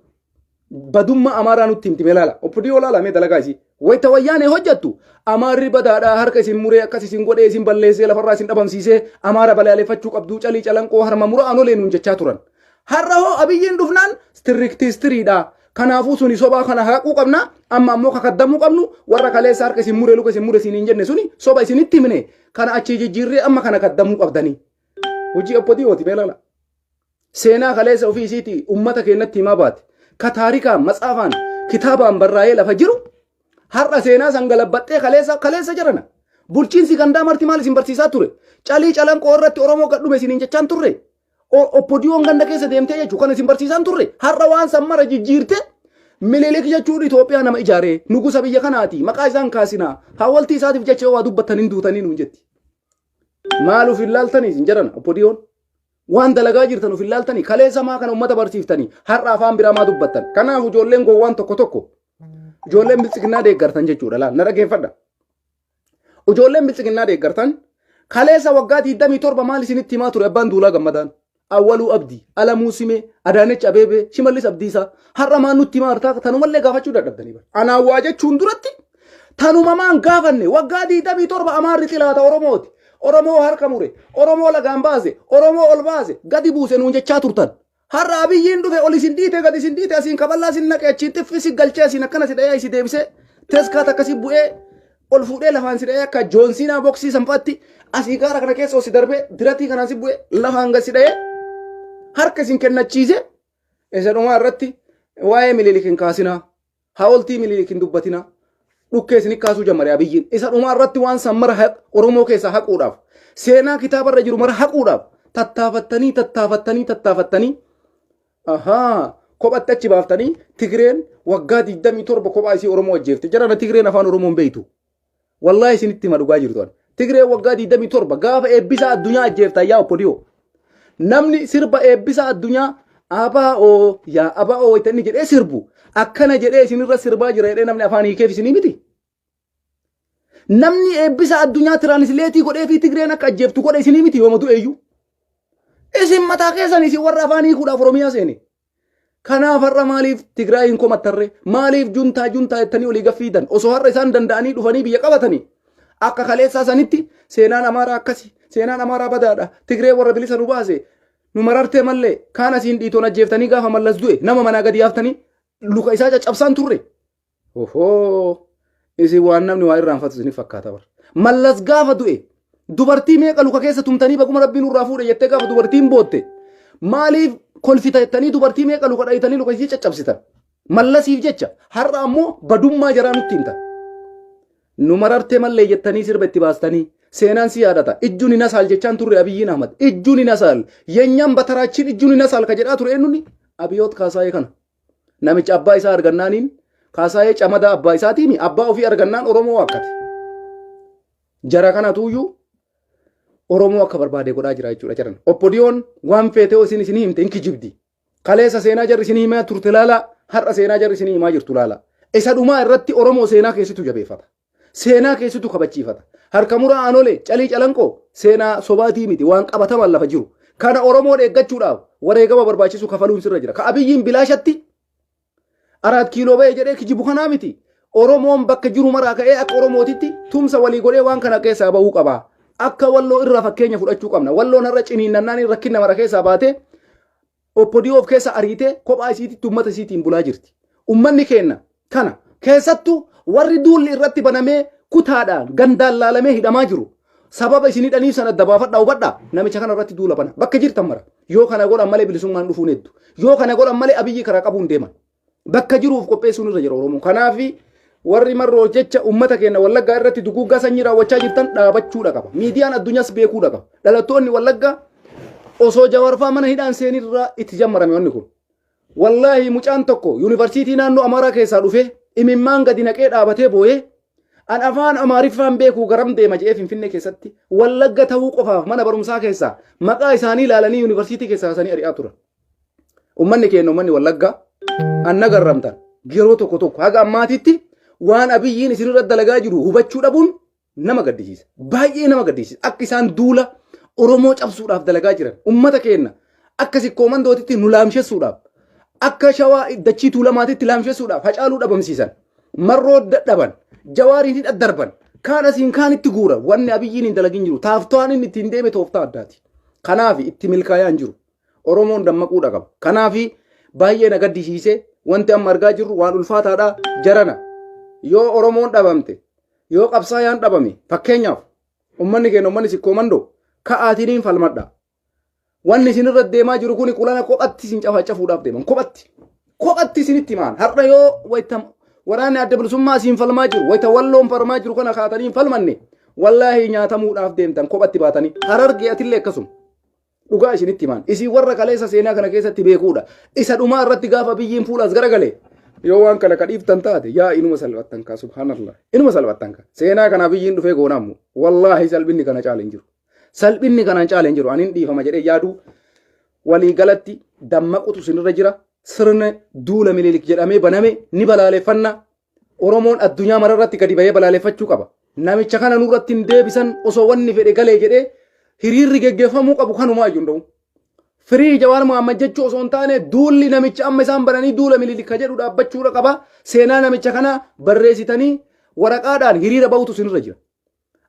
badummaa Amaaraa nutti himti, mee laala. Oppidiyoo laala mee dalagaa isii. Wayita Wayyaanee hojjettu Amaarri badaadhaa, harka isin muree, akkas isin godhee, isin balleessee, lafarraa isin dhabamsiisee, Amaara balaaleffachuu qabduu, Calii Calanqoo harma mura anolee nuun jechaa turan. Har'a hoo Abiyyiin dhufnaan tiriktiistiriidha. Kanaafuu suni sobaa, kana haquu qabna. Amma ammoo kakaddamuu qabnu warra kaleessa harka isin mure, luka isin mure isin hin jenne, suni soba isinitti himne, kana achii jijjiirree amma kana kaddamuu qabdanii. Hojii oppodiyooti, mee laala. Seenaa kaleessa ofii isiiti ummata keenyatti himaa baate. Ka taarikaan, matsaafaan, kitaabaan barraa'ee lafa jiru har'a seenaa san galabbaxxee kaleessa jarana. Bulchiinsi gandaa marti maal isin barsiisaa ture? Calii Calanqoo irratti Oromoo gad dhume isiniin jechaan turre. Oppodiyoon ganda keessa deemtee jechuun kan isin barsiisaan turre. Har'a waan san mara jijjiirte, Minilik jechuun Itoophiyaa nama ijaaree nugusa biyya kanaati, maqaa isaan kaasinaa, hawwaltii isaatiif jecha yoo waa dubbattan hin duutanii nuun jetti. Maal of hin laaltanii isin jarana oppodiyoon? Waan dalagaa jirtan of hin laaltanii? Kaleessa maa kana uummata barsiiftanii? Har'a afaan biraa maa dubbattan? Kanaaf ijoolleen gowwaan tokko tokko, ijoolleen Biltsiginnaa deeggartan jechuudha, laal na dhaggeeffadha. Ijoolleen Biltsiginnaa deeggartan Kaleessa waggaa 27 maal isinitti himaa ture Abbaan Duulaa Gammadaan? Awwaluu Abdii, Alamuu Simee, Adaanech Abeebee, Shimallis Abdiisaa. Har'a maal nutti himaa jirtaa? Tanumallee gaafachuu dadhabdanii bara. Anaan waa jechuun duratti tanuma maan gaafanne waggaa 27 Amaarri xilaata Oromooti. Oromoo harka mure, Oromoo lagaan baase, Oromoo ol baase, gadi buuse nuun jechaa turtan. Har'a Abiyyiin dhufe ol isin dhiite gad isin dhiite asiin kaballaa isin naqe achiin xiffi si galchee asiin akkana si dha'ee si deebisee teskaa takka si bu'ee ol fuudhee lafaan si dha'ee akka joonsiinaa boksii sanfaatti asii gaara kana keessa ol si darbee diratii kanaan si bu'ee lafaan gad si dha'ee harka isin kennachiise isa dhumaa irratti waa'ee Minilik hin kaasinaa. Hawoltii Minilik hin dubbatinaa. Dhukkee isin kaasuu jammare Abiyyiin. Isa dhumaa irratti waan san mara Oromoo keessaa haquudhaaf seenaa kitaabarra jiru mara haquudhaaf tattaafattanii tattaafattanii tattaafattanii ahaa kophatti achi baaftanii Tigreen waggaa 27 kophaa isii Oromoo ajjeefte. Jarana Tigreen afaan Oromoo hin beektu. Wallaahi isinitti hima dhugaa jirtu. Tigreen waggaa 27 gaafa eebbisaa addunyaa ajjeefta yaa obbo Dhiyoo. Namni sirba eebbisaa addunyaa abaa'oo yaa abaa'oo wayita inni jedhee sirbu akkana jedhee isinirra sirbaa jira jedhee namni afaan hiikeef isinii miti. Namni eebbisaa addunyaa tiraanisleetii godhee fi Tigreen akka ajjeeftu godhe isinii miti yooma du'eeyyuu. Isin mataa keessan isin warra afaan hiikuudhaaf Oromiyaa seene. Kanaaf har'a maaliif Tigraayiin komattarre? Maaliif juntaa juntaa jettanii olii gaffiidan? Osoo har'a isaan danda'anii dhufanii biyya qabatanii akka kaleessaa sanitti seenaan Amaaraa akkasi, seenaan Amaaraa badaadha, Tigree warra bilisa nu baase, nu marartee mallee kaan asiin dhiitoon ajjeeftanii gaafa Mallas du'e nama manaa gadi yaaftanii luka isaa caccabsaan turre. Ohoo! Isin waan namni waa irraanfatu isin fakkaata bara. Mallas gaafa du'e dubartii meeqa luka keessa tumtanii baguma rabbiin nurraa fuudhe jettee gaafa dubartiin bootte maaliif kolfita jettanii dubartii meeqa luka dhayitanii luka isii caccabsitan. Mallasiif jecha har'a ammoo badummaa jaraa nutti himtan. Nu marartee mallee jettanii sirba itti baastanii seenaan si yaadata. Ijjuun hin asaal jechaan turre Abiyyiin Ahmad. Ijjuun hin asaal. Yenyaan bataraachiin ijjuun hin asaal ka jedhaa ture eenyuni? Abiyoot Kaasaayee kana. Namicha abbaa isaa argannaaniin Kaasaayee Camadaa abbaa isaatiimi abbaa ofii argannaan Oromoo waakkate. Jara kanatuyyuu Oromoo akka barbaade godhaa jira jechuudha jaran. Oppodiyoon waan feetee isin isin himte hin kijibdi. Kaleessa seenaa jarri isin himaa turte laala har'a seenaa jarri isin himaa jirtu laala. Isa dhumaa irratti Oromoo seenaa keessattuu jabeeffata. Seenaa keessattuu kabachiifata. Harka muraa aanolee calii calanqoo seenaa sobaatii miti waan qabatamaan lafa jiru. Kana Oromoon eeggachuudhaaf wareegama barbaachisu kafaluun sirra jira. Ka Abiyyiin bilaashatti Araat kiiloo ba'e jedhee kijibu kanaa miti. Oromoon bakka jiru maraa ka'ee akka Oromootitti tumsa walii godhee waan kana keessaa bahuu qaba. Akka walloo irraa fakkeenya fudhachuu qabna. Walloon har'a ciniinnannaan rakkina mara keessaa baatee Oppodiyoo of keessa ariitee kophaa isiititti uummata isiitiin bulaa jirti. Uummanni keenya kana keessattuu warri duulli irratti banamee kutaadhaan gandaan laalamee hidhamaa jiru. Sababa isin hidhaniif sana adda baafadhaa hubadhaa namicha kana irratti duula bana. Bakka jirtan mara. Yoo kana godhan malee bilisummaan dhufuun heddu. Yoo kana godhan malee Abiyyi karaa qabuun deeman. Bakka jiruuf qopheessuun irra jira Oromoon. Kanaaf warri marroo jecha uummata keenya Wallaggaa irratti duguuggaa sanyii raawwachaa jirtan dhaabachuudha qaba. Miidiyaan addunyaas beekuudha qaba. Dhalattoonni Wallaggaa osoo Jawaarfaa mana hidhaan seenirraa itti jammarame wanni kun. Wallaahi mucaan tokko yuunivarsiitii naannoo Amaaraa keessaa dhufee imimmaan gadi naqee dhaabatee boo'ee an afaan Amaariffaan beekuu garam deema jedhee Finfinnee keessatti Wallagga ta'uu qofaaf mana barumsaa keessaa maqaa isaanii ilaalanii yuunivarsiitii keessaa isaanii ari'aa turan. Ummanni keenya ummanni Wallaggaa anna garramtan yeroo tokko tokko haga ammaatitti waan Abiyyiin isinirra dalagaa jiru hubachuu dhabuun nama gaddisiisa. Baay'ee nama gaddisiisa. Akka isaan duula Oromoo cabsuudhaaf dalagaa jiran ummata keenya akka sikkoo mandootitti nu laamshessuudhaaf akka shawaa dachii tuulamaatitti laamshessuudhaaf Hacaaluu dhabamsiisan. Marroo dadhaban Jawaariin hidha darban kaan asiin kaan itti guura wanni Abiyyiin hin dalagin jiru taaftaan inni ittiin deeme tooftaa addaati. Kanaaf itti milkaa'aa hin jiru. Oromoon dammaquudha qaba. Kanaaf baay'ee na gaddisiise wanti amma argaa jirru waan ulfaataadha jarana. Yoo Oromoon dhabamte yoo qabsaayaan dhabame fakkeenyaaf ummanni keenya ummanni sikkoo mandoo ka'aatiniin falmadha. Wanni isin irra deemaa jiru kuni qulana kophatti isin cafacafuudhaaf deeman kophatti. Kophatti isinitti himaan har'a yoo wayita waraanni adda bilisummaa isin falmaa jiru wayita walloon falmaa jiru kana kaatanii hin falmanne wallaahi nyaatamuudhaaf deemtan kophatti baatanii harargee atillee akkasuma. Dhugaa isinitti himaan. Isin warra kaleessa seenaa kana keessatti beekuudha. Isa dhumaa irratti gaafa biyyiin fuula as garagale yoo waan kana kadhiiftan taate yaa inuma salphattan kaa subhaanallah. Inuma salphattan kaa. Seenaa kana biyyiin dhufee goonaamu. Wallaahi salphinni kana caale hin jiru. Salphinni kana caale hin jiru. Anin dhiifama jedhee yaadu walii galatti dammaqutu isinirra jira. Sirna duula Minilik jedhamee baname ni balaaleffanna. Oromoon addunyaa mararratti gadi bahee balaaleffachuu qaba. Namicha kana nurratti hin deebisan osoo wanni fedhe galee jedhee hiriirri geggeeffamuu qabu kanumaa iyyuu hin Firii Jawaar Mohaammed jechuu osoo hin taane duulli namicha amma isaan bananii duula Minilik jedhu dhaabbachuudha qaba. Seenaa namicha kana barreessitanii waraqaadhaan hiriira bahutu isinirra jira.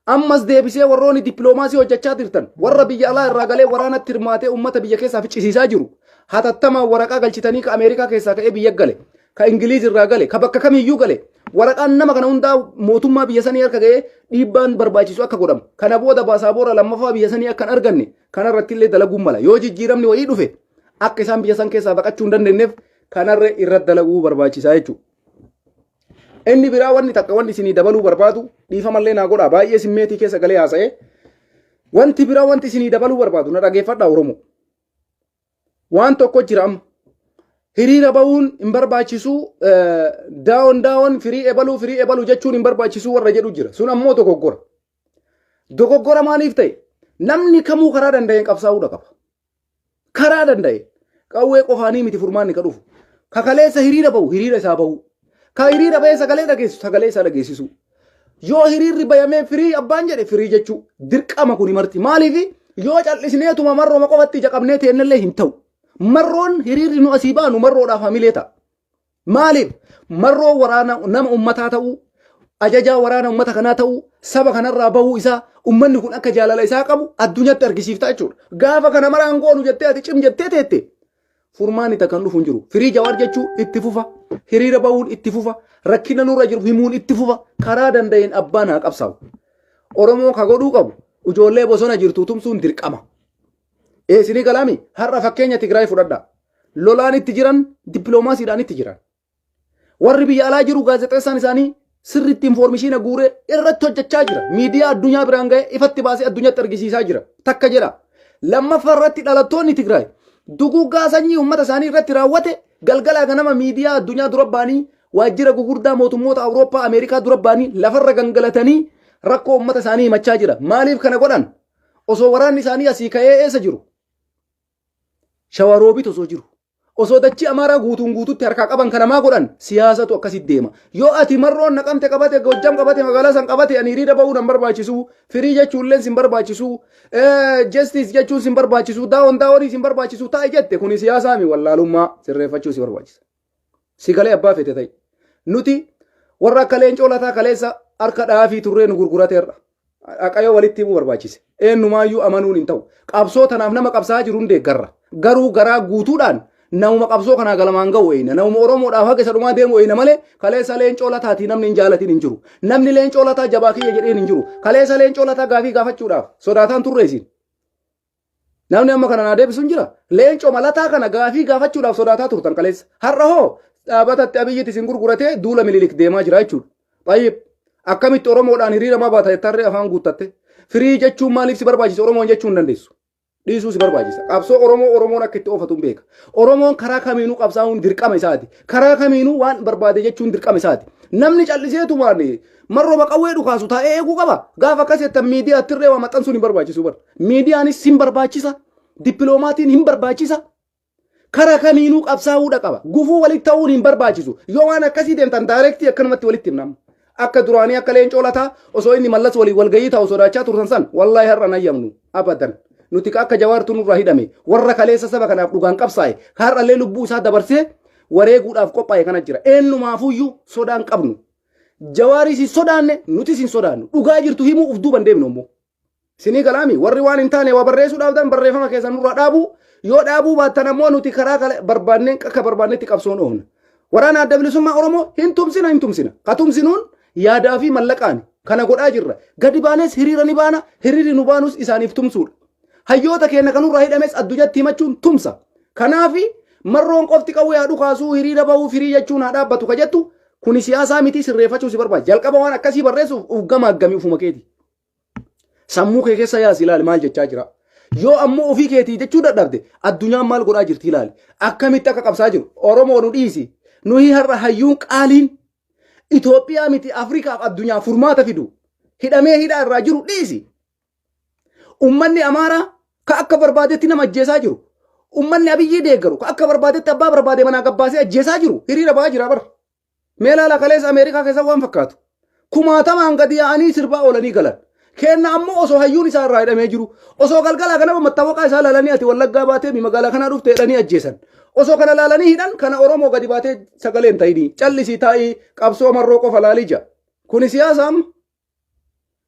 Ammas deebisee warroonni dippiloomaasii hojjechaa jirtan warra biyya alaa irraa galee waraanatti hirmaatee uummata biyya keessaa ficcisiisaa jiru hatattamaan waraqaa galchitanii ka Ameerikaa keessaa ka'ee biyya gale, ka Ingiliiz irraa gale, ka bakka kamiyyuu gale, waraqaan nama kana hundaa mootummaa biyya sanii harka ga'ee dhiibbaan barbaachisu akka godhamu, kana booda baasaaboora lammaffaa biyya sanii akka hin arganne kanarratti illee dalaguun mala. Yoo jijjiiramni wayii dhufe akka isaan biyya san keessaa baqachuu hin dandeenyeef kanarra irratti dalaguu barbaachisaa jechuudha. Inni biraa wanni takka wanni isinii dabaluu barbaadu, dhiifamallee naa godhaa, baay'ee simmeetii keessa galee haasa'ee, wanti biraa wanti isinii dabaluu barbaadu, na dhageeffadhaa Oromoo. Waan tokko jira amma. Hiriira bahuun hin barbaachisu, down down, free ebaluu, free ebaluu jechuun hin barbaachisu warra jedhu jira. Sun ammoo dogoggora. Dogoggora maaliif ta'e? Namni kamuu karaa danda'een qabsaa'uudha qaba. Karaa danda'e. Qawwee qofaanii miti furmaanni ka dhufu. Ka kaleessa hiriira bahu hiriira isaa bahu. Ka hiriira bahee sagalee dhageessisu sagalee isaa dhageessisu. Yoo hiriirri bayamee free abbaan jedhe free jechuu dirqama kuni marti. Maaliif yoo callisneetuma marrooma qofatti ija qabnee teennellee hin ta'u. Marroon hiriirri nu asii baanu marroodhaaf hamilee ta'a. Maaliif marroo waraana nama ummataa ta'uu, ajajaa waraana ummata kanaa ta'uu, saba kanarraa bahuu isaa, ummanni kun akka jaalala isaa qabu addunyaatti argisiifta jechuudha. Gaafa kana maraan goonu jettee ati cim jettee teette furmaanni takka hin dhufu hin jiru. Free Jawaar jechuu itti fufa, hiriira bahuun itti fufa, rakkina nurra jiru himuun itti fufa, karaa danda'een abbaan haa qabsaa'u. Oromoo ka godhuu qabu ijoollee bosona jirtu tumsuun dirqama. Eesinii galaami har'a fakkeenya Tigraay fudhadhaa. Lolaan itti jiran, dippiloomaasiidhaan itti jiran. Warri biyya alaa jiru gaazexeessaan isaanii sirriitti information guuree irratti hojjechaa jira. Miidiyaa addunyaa biraan ga'ee ifatti baasee addunyaatti argisiisaa jira. Takka jedha. Lammaffaa irratti dhalattoonni Tigraay duguggaa sanyii uummata isaanii irratti raawwate galgalaa ganama miidiyaa addunyaa dura ba'anii, waajjira gugurdaa mootummoota Awurooppaa, Ameerikaa dura ba'anii lafarra gangalatanii rakkoo uummata isaanii himachaa jira. Maaliif kana godhan? Osoo waraanni isaanii asii ka'ee eessa jiru? Shawaroobit osoo jiru. Osoo dachii Amaaraa guutuun guututti harkaa qaban kana maa godhan? Siyaasatu akkasitti deema. Yoo ati marroon Naqamte qabate, Gojjam qabate, magaalaa san qabate, ani hiriira ba'uu nan barbaachisu, free jechuulleen sin barbaachisu, justice jechuun sin barbaachisu, down downii sin barbaachisu taa'e jette, kuni siyaasaa mi wallaalummaa sirreeffachuu si barbaachisa. Si galee abbaa fete ta'e. Nuti warra akka Leencoo Lataa kaleessa harka dhaafii turree nu gurgurateerra. Dhaqayoo walitti himuu barbaachise. Eenyumaayyuu amanuun hin ta'u. Qabsoo tanaaf nama qabsaa'aa jiru hin deeggarra. Garuu garaa guutuudhaan namuma qabsoo kanaa galamaan ga'u eeyna. Namuma Oromoodhaaf haga isa dhumaa deemu eeyna malee kaleessa Leencoo Lataatii namni hin jaalatin hin jiru. Namni Leencoo Lataa jabaa kiyya jedheen hin jiru. Kaleessa Leencoo Lataa gaafii gaafachuudhaaf sodaataan turre isin. Namni amma kana naa deebisu hin jira. Leencoo Lataa kana gaafii gaafachuudhaaf sodaataa turtan kaleessa. Har'a hoo dhaabatatti Abiyyitti isin gurguratee duula Mililik deemaa jira jechuudha. Xayyib, akkamitti Oromoodhaan hiriira maa baata jettarree afaan guuttatte? Free jechuun maaliif si barbaachisa? Oromoon jechuu hin dandeessu. Dhiisuu si barbaachisa. Qabsoo Oromoo Oromoon akka itti oofatu hin beeka. Oromoon karaa kamiinuu qabsaa'uun dirqama isaati. Karaa kamiinuu waan barbaade jechuun dirqama isaati. Namni calliseetumaan marroo qawwee dhukaasu taa'ee eeguu qaba. Gaafa akkas jettan miidiyaatti irree waa maxxansuun hin barbaachisu bara. Miidiyaanis hin barbaachisa. Dippiloomaatiin hin barbaachisa. Karaa kamiinuu qabsaa'uudha qaba. Gufuu walitti ta'uun hin barbaachisu. Yoo waan akkasii deemtan direct akkanumatti walitti himna. Akka duraanii akka Leencoo Lataa osoo inni Mallas waliin walgahii ta'u sodaachaa turtan san wallaahi har'a nayyamnu abadan. Nuti akka Jawaartu nurraa hidhame warra kaleessa saba kanaaf dhugaan qabsaa'e har'allee lubbuu isaa dabarsee wareeguudhaaf qophaa'e kana jira. Eenyumaafuyyuu sodaan qabnu. Jawaaris hin sodaanne, nutis hin sodaannu. Dhugaa jirtu himuu uf duuban deemnu immoo. Sinii galaami warri waan hin taane waa barreessuudhaaf dan barreeffama keessan nurraa dhaabuu, yoo dhaabuu baattan ammoo nuti karaa barbaanneen akka barbaannetti qabsoon oofna. Waraana Adda Bilisummaa Oromoo hin tumsina, hin tumsina. Ka tumsinuun yaadaa fi mallaqaan kana godhaa jirra. Gadi baanees hiriira ni baana, hiriirri nu baanus isaaniif tumsuudha. Hayyoota keenya kan nurraa hidhames addunyaatti himachuun tumsa. Kanaafi marroon qofti qawwee haa dhukaasuu, hiriira bahuu, free jechuun haa dhaabbatu ka jettu kuni siyaasaa miti, sirreeffachuu si barbaada. Jalqaba waan akkasii barreessuuf uf gamaaggamii ufuma keeti. Sammuu kee keessa yaasi ilaali maal jechaa jira. Yoo ammoo ofii keetii jechuu dadhabde addunyaan maal godhaa jirti ilaali. Akkamitti akka qabsaa jiru. Oromoo nu dhiisi. Nuyi har'a hayyuun qaaliin Itoophiyaa miti Afrikaaf addunyaa furmaata fidu. Hidhamee hidhaa irraa jiru dhiisi. Ummanni Amaaraa ka akka barbaadetti nama ajjeesaa jiru. Ummanni Abiyyii deeggaru ka akka barbaadetti abbaa barbaade manaa gabbaasee ajjeesaa jiru. Hiriira ba'aa jira bara. Mee ilaala kaleessa Ameerikaa keessa waan fakkaatu. Kumaatamaan gadi yaa'anii sirbaa oolanii galan. Keenna ammoo osoo hayyuun isaa irraa hidhamee jiru, osoo galgalaa ganama mattaawaqaa isaa laalanii ati Wallaggaa baatee mi magaalaa kanaa dhufte jedhanii ajjeesan. Osoo kana laalanii hidhan kana Oromoo gadi baatee sagalee hin ta'inii. Callisii taa'ii qabsoo marroo qofa laalii ja'a. Kuni siyaasa amma.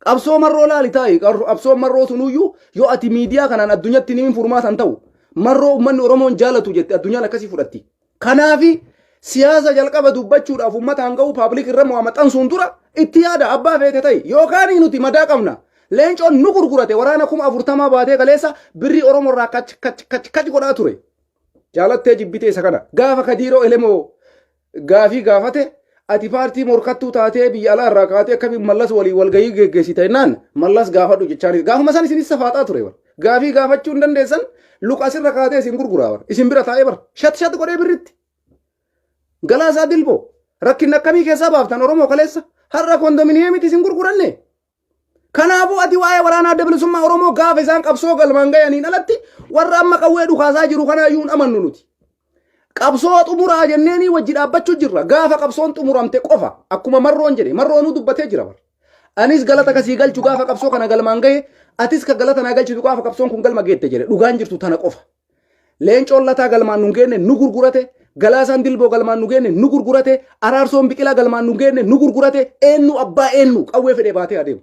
Qabsoo marroo laali taa'i. Qabsoon marroo sunuyyuu yoo ati miidiyaa kanaan addunyatti ni furmaata hin ta'u. Marroo uummanni Oromoon jaalatu jette addunyaan akkasii fudhatti. Kanaafi siyaasa jalqaba dubbachuudhaaf uummataan ga'uu public irra mo'a maxxansuun dura itti yaada abbaa feete ta'i. Yookaan nuti madaa qabna. Leencoon nu gurgurate waraana 40,000 baatee kaleessa birrii Oromoo irraa kach kach kach kach godhaa ture. Jaalattee jibbitee isa kana. Gaafa Kadiiroo Elemoo gaafii gaafate ati paartii morkattuu taatee biyya alaa irraa kaatee akkamiin Mallas waliin walgahii geggeessite jennaan Mallas gaafadhu jechaanis gaafuma san isinis safaaxaa ture bar. Gaafii gaafachuu hin dandeessan luka asirra kaatee isin gurguraa bar. Isin bira taa'ee bar. Shat shat godhee birritti. Galaasaa Dilboo rakkinna akkamii keessaa baaftan Oromoo kaleessa har'a kondominiyeemitti isin gurguranne. Kanaafuu ati waa'ee waraanaa adda bilisummaa Oromoo gaafa isaan qabsoo galmaan gayaniin alatti warra amma qawwee dhukaasaa jiru kanaayyuu hin amannu nuti. Qabsoo xumuraa jenneenii wajji dhaabbachuu jirra. Gaafa qabsoon xumuramte qofa akkuma marroon jedhe marroonuu dubbatee jira bara. Anis galata kasii galchu gaafa qabsoo kana galmaan gahe atis ka galata naa galchitu gaafa qabsoon kun galma geette jedhe dhugaan jirtu tana qofa. Leencoon Lataa galmaan nu geenne nu gurgurate, Galaasaan Dilboo galmaan nu geenne nu gurgurate, Araarsoon Biqilaa galmaan nu geenne nu gurgurate, eenyu abbaa eenyu qawwee fedhee baatee adeemu.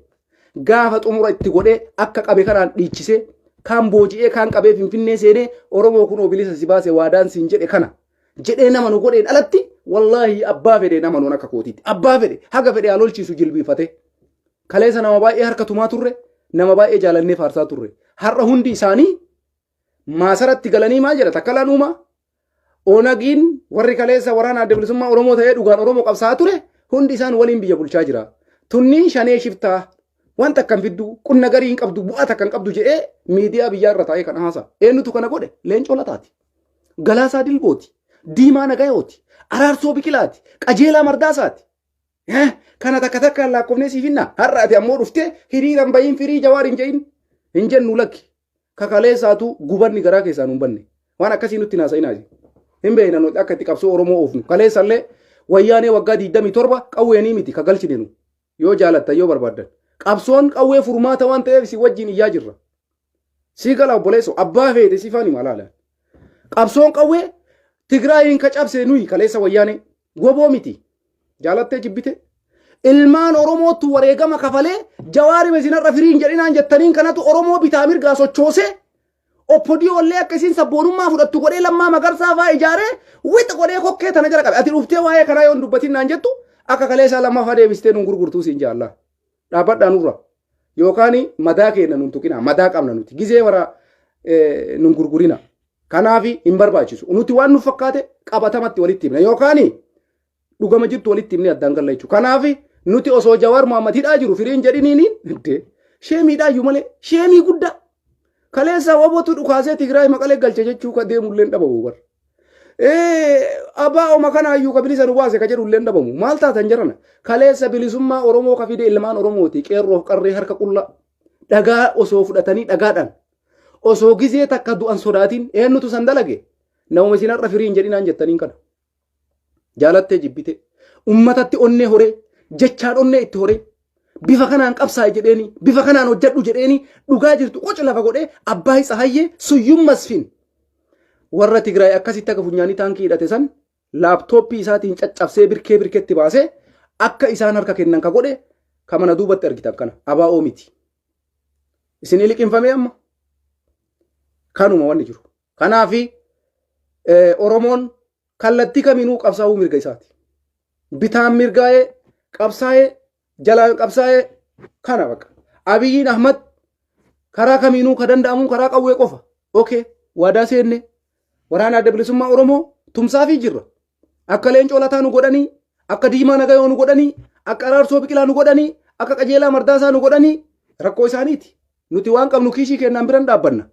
Gaafa xumura itti godhee akka qabe kanaan dhiichisee kaan booji'ee kaan qabee Finfinnee seenee Oromoo kunoo bilisa si baase waadaan siin jedhe kana jedhee nama nu godheen alatti wallaahi abbaa fedhee nama nuun akka kootiitti abbaa fedhe haga fedhe haa lolchiisu jilbiifatee. Kaleessa nama baay'ee harka tumaa turre nama baay'ee jaalannee faarsaa turre har'a hundi isaanii maasaratti galanii maal jedha takka uumaa Onagiin warri kaleessa waraana adda bilisummaa Oromoo ta'ee dhugaan Oromoo qabsaa'aa ture hundi isaan waliin biyya bulchaa jira. Tunniin shanee shiftaa wanta akkam fiddu qunna garii hin qabdu bu'aa takka hin qabdu jedhee miidiyaa biyyaa irra taa'ee kan haasa. Eenyutu kana godhe? Leencoo Lataati. Galaasaa Dilbooti. Diimaa Nagayooti. Araarsoo Biqilaati. Qajeelaa Mardaasaati. Kana takka takkaan lakkoofnee siif hinna. Har'a ati ammoo dhuftee hiriiraan bahiin firii Jawaar hin jedhin hin jennu lakki. Kakaleessaatu gubanni garaa keessaa nu hin banne. Waan akkasii nutti naasa'inaa. Hin beekna nuti akka itti qabsoo Oromoo oofnu. Kaleessallee wayyaanee waggaa 27 qawweenii miti ka galchine nu. Yoo jaalattan yoo barbaaddan. Qabsoon qawwee furmaata waan ta'eef si wajjin iyyaa jirra. Sii gala obboleessoo abbaa feete si faani malaala. Qabsoon qawwee Tigraayiin ka cabse nuyi kaleessa wayyaanee goboo miti. Jaalattee jibbite. Ilmaan Oromootu wareegama kafalee Jawaari isin har'a firiin jedhinaan jettaniin kanatu Oromoo bitaa mirgaa sochoosee OPDOllee akka isin sabboonummaa fudhattu godhee Lammaa Magarsaa fa'aa ijaaree wix godhee kokkee tana jala qabe. Ati dhuftee waa'ee kanaa yoo hin dubbatin naan jettu akka kaleessaa lammaffaa deebistee nuun gurgurtuu siin jaallaa. Dhaabbadhaa nurra. Yookaan madaa keenya nun tuqina. Madaa qabna nuti. Gizee wara nun gurgurina. Kanaaf hin barbaachisu. Nuti waan nu fakkaate qabatamatti walitti himna. Yookaan dhugama jirtu walitti himnee addaan galla jechuudha. Kanaaf nuti osoo Jawaar Mohaammed hidhaa jiru firiin jedhiniin sheemiidhaayyuu malee sheemii guddaa. Kaleessa wabotu dhukaasee Tigraay Maqalee galche jechuu ka deemullee hin dhabamu bara. Abbaa oma kanaayyuu ka bilisa nu baase ka jedhullee hin dhabamu. Maal taatan jarana? Kaleessa bilisummaa Oromoo ka fide ilmaan Oromooti qeerroof qarree harka qullaa. Dhagaa osoo fudhatanii dhagaadhaan osoo gizee takka du'an sodaatiin eenyutu san dalage? Namuma isin har'a firii hin jedhinaan jettaniin kana. Jaalattee jibbite. Ummatatti onnee horee jechaan onnee itti horee bifa kanaan qabsaa'e jedheeni bifa kanaan hojjedhu jedheeni dhugaa jirtu qoca lafa godhee Abbaay Tsahayyee Suyyum Masfin warra Tigraay akkasitti akka funyaanii taankii hidhate san laaptooppii isaatiin caccabsee birkee birketti baasee akka isaan harka kennan ka godhe ka mana duubatti argitan kana abaa'oo miti. Isinii liqinfamee amma kanuma wanni jiru. Kanaafi Oromoon kallattii kamiinuu qabsaa'uu mirga isaati. Bitaan mirgaa'ee qabsaa'ee jalaan qabsaa'ee kana bakka. Abiyyiin Ahmad karaa kamiinuu ka danda'amu karaa qawwee qofa. Okay, waadaa seenne waraana adda bilisummaa Oromoo tumsaafii jirra. Akka Leencoo Lataa nu godhanii, akka Diimaa Nagayoo nu godhanii, akka Araarsoo Biqilaa nu godhanii, akka Qajeelaa Mardaasaa nu godhanii rakkoo isaaniiti. Nuti waan qabnu kiishii kennaan biran dhaabbanna.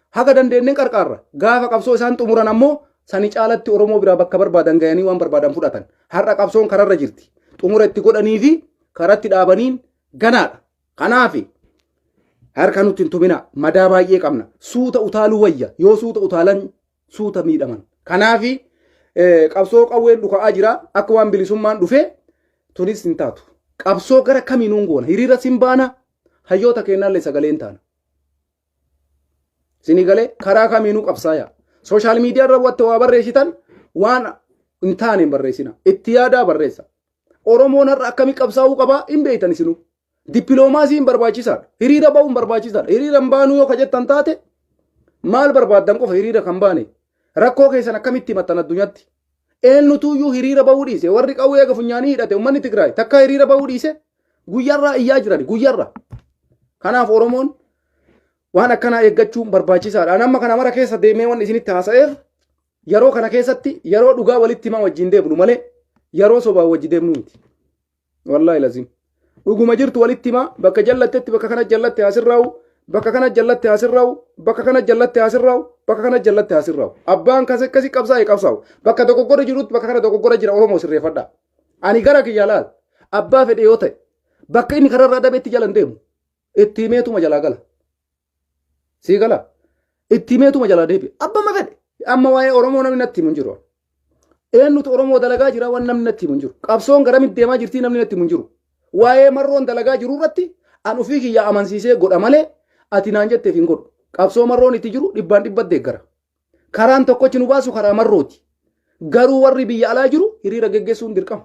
Haga dandeenyeen qarqaarra. Gaafa qabsoo isaan xumuran ammoo sani caalatti Oromoo biraa bakka barbaadan gayanii waan barbaadan fudhatan. Har'a qabsoon kararra jirti. Xumura itti godhanii fi karatti dhaabaniin ganaadha. Kanaafi harka nutti hin tumina. Madaa baay'ee qabna. Suuta utaaluu wayya. Yoo suuta utaalan suuta miidhaman. Kanaafi qabsoo qawween dhuka'aa jira. Akka waan bilisummaan dhufee tunis hin taatu. Qabsoo gara kamiinuu hin goona. Hiriira sin baana, hayyoota keenyallee sagalee hin taana. Isinii galee karaa kamiinuu qabsaaya. Social media irra wanta waa barreessitan waan hin taane hin barreessina. Itti yaadaa barreessa. Oromoon har'a akkamii qabsaa'uu qabaa hin beektan isinuu. Dippiloomaasiin barbaachisaadha. Hiriira ba'uun barbaachisaadha. Hiriira hin baanuu yoo ka jettan taate, maal barbaaddan qofa hiriira kan baane? Rakkoo keessan akkamitti himattan addunyaatti? Eenyutuyyuu hiriira ba'uu dhiise? Warri qawwee eega funyaanii hidhate, uummanni Tigraay takka hiriira ba'uu dhiise? Guyyaarraa iyyaa jiran guyyaarraa. Kanaaf Oromoon waan akkanaa eeggachuun barbaachisaadha. Ani amma kana mara keessa deemee waan isinitti haasa'eef, yeroo kana keessatti yeroo dhugaa walitti himaa wajjin deemnu malee yeroo sobaa wajji deemnu miti. Wallaahi lazim. Dhuguma jirtu walitti himaa. Bakka jallattetti, bakka kana jallatte haasirraa'u, bakka kana jallatte haasirraa'u, bakka kana jallatte haasirraa'u, bakka kana jallatte haasirraa'u. Abbaan kas akkasii qabsaa'e qabsaa'u. Bakka dogoggora jirutti, bakka kana dogoggora jira, Oromoo sirreeffadha. Ani gara kiyya laal. Abbaa fedhe yoo ta'e, bakka inni kararraa dabetti jala hin deemu. Itti himeetuma jalaa gala. Sii gala. Itti himeetuma jalaa deebi'a. Abbama fedhe. Amma waa'ee Oromoo namni natti himu hin jiru. Eenyutu Oromoo dalagaa jira waan namni natti himu hin jiru. Qabsoon garamitti deemaa jirtii namni natti himu hin jiru. Waa'ee marroon dalagaa jiru irratti an ofii kiyya amansiisee godha malee ati naan jetteef hin godhu. Qabsoo marroon itti jiru dhibbaan dhibba deeggara. Karaan tokkochi nu baasu karaa marrooti. Garuu warri biyya alaa jiru hiriira geggeessuun dirqama.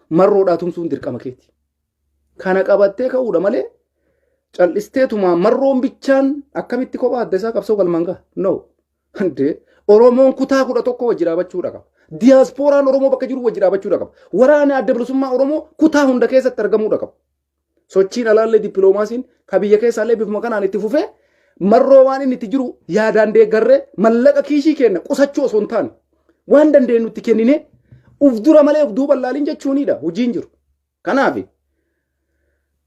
Marroodhaa tumsuun dirqama keeti. Kana qabattee ka'uudha malee cal'isteetuma marroon bichaan akkamitti kophaa adda isaa qabsoo galmaan gaha? No. Handee Oromoon kutaa 11 wajji dhaabachuudha qaba. Diyaaspooraan Oromoo bakka jiru wajji dhaabachuudha qaba. Waraana Adda Bilisummaa Oromoo kutaa hunda keessatti argamuudha qaba. Sochiin alaallee, dippiloomaasiin ka biyya keessaallee bifuma kanaan itti fufee, marroo waan inni itti jiru yaadaan deeggarree, mallaqa kiishii keenya qusachuu osoo hin taane waan dandeenyu itti kenninee uf dura malee uf duuba laalin jechuunidha hojiin jiru. Kanaaf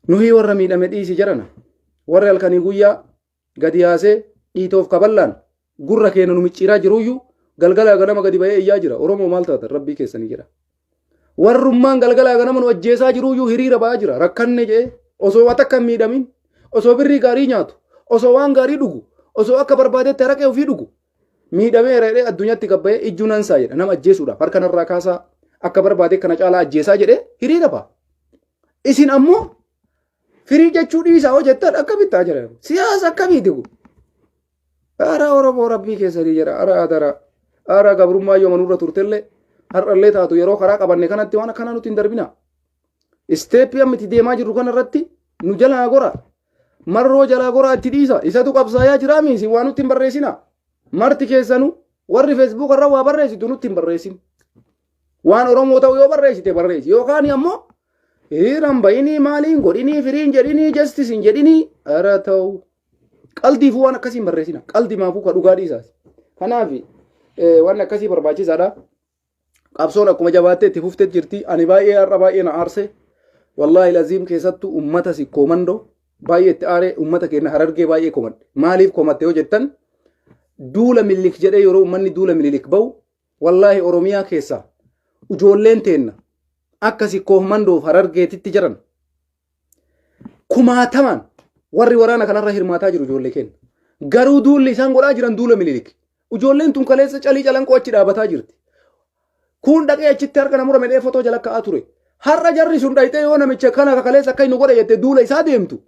nuyi warra miidhame dhiisi jarana, warri halkanii guyyaa gadi yaasee dhiitoof kaballaan gurra keenya nu micciiraa jiruyyuu galgalaa ganama gadi ba'ee iyyaa jira. Oromoo maal taatan, rabbii keessanii jedha. Warrummaan galgalaa ganama nu ajjeesaa jiruyyuu hiriira ba'aa jira. Rakkanne jedhee osoo waa takka hin miidhamin, osoo birrii gaarii nyaatu, osoo waan gaarii dhugu, osoo akka barbaadetti haraqee ofii dhugu, miidhameera jedhee addunyaatti gabbayee ijjuu nansaa jedha. Nama ajjeesuudhaaf harka narraa kaasaa, akka barbaade kana caalaa ajjeesaa jedhee hiriira ba'a. Isin ammoo firii jechuu dhiisaa hoo jettan akkamitti haa jedhan. Siyaasa akkamiiti kun? Ara Oromoo, rabbii keessanii jedha. Ara adara. Ara gabrummaa yoo manurra turtellee har'allee taatu, yeroo karaa qabanne kanatti waan akkanaa nuti hin darbina. Step amma itti deemaa jirru kanarratti nu jalaa gora. Marroo jalaa goraa itti dhiisa. Isatu qabsaayaa jiraami, isin waa nutti hin barreessina. Marti keessanuu warri Facebook irra waa barreessitu nutti hin barreessin. Waan Oromoo ta'u yoo barreessite barreessi. Yookaan ammoo hiriiraan bayinii, maaliin godhinii, firiin jedhinii, justice hin jedhinii, ara ta'u. Qaldiifuu waan akkasii hin barreessina. Qaldi maafuu ka dhugaa dhiisaas. Kanaaf waan akkasii barbaachisaadha. Qabsoon akkuma jabaattee itti fuftee jirti. Ani baay'ee har'a baay'ee na aarse. Wallaahi laziim, keessattuu uummata Sikkoo Mandoo baay'ee itti aaree, uummata keenya Harargee baay'ee komadhe. Maaliif komatte yoo jettan, duula Mililik jedhee yeroo uummanni duula Mililik ba'u, wallaahi Oromiyaa keessaa ijoolleen teenna akka Sikkoo Mandoof Harargeetitti jiran kumaatamaan warri waraana kanarra hirmaataa jiru ijoollee keenya. Garuu duulli isaan godhaa jiran duula Mililik. Ijoolleen tun kaleessa Calii Calanqoo achi dhaabataa jirti. Kun dhaqee achitti harka na murame dhee fotoo jala ka'aa ture. Har'a jarri sun dhayxee yoo namicha kana kaleessa akka inni godhe jettee duula isaa deemtu,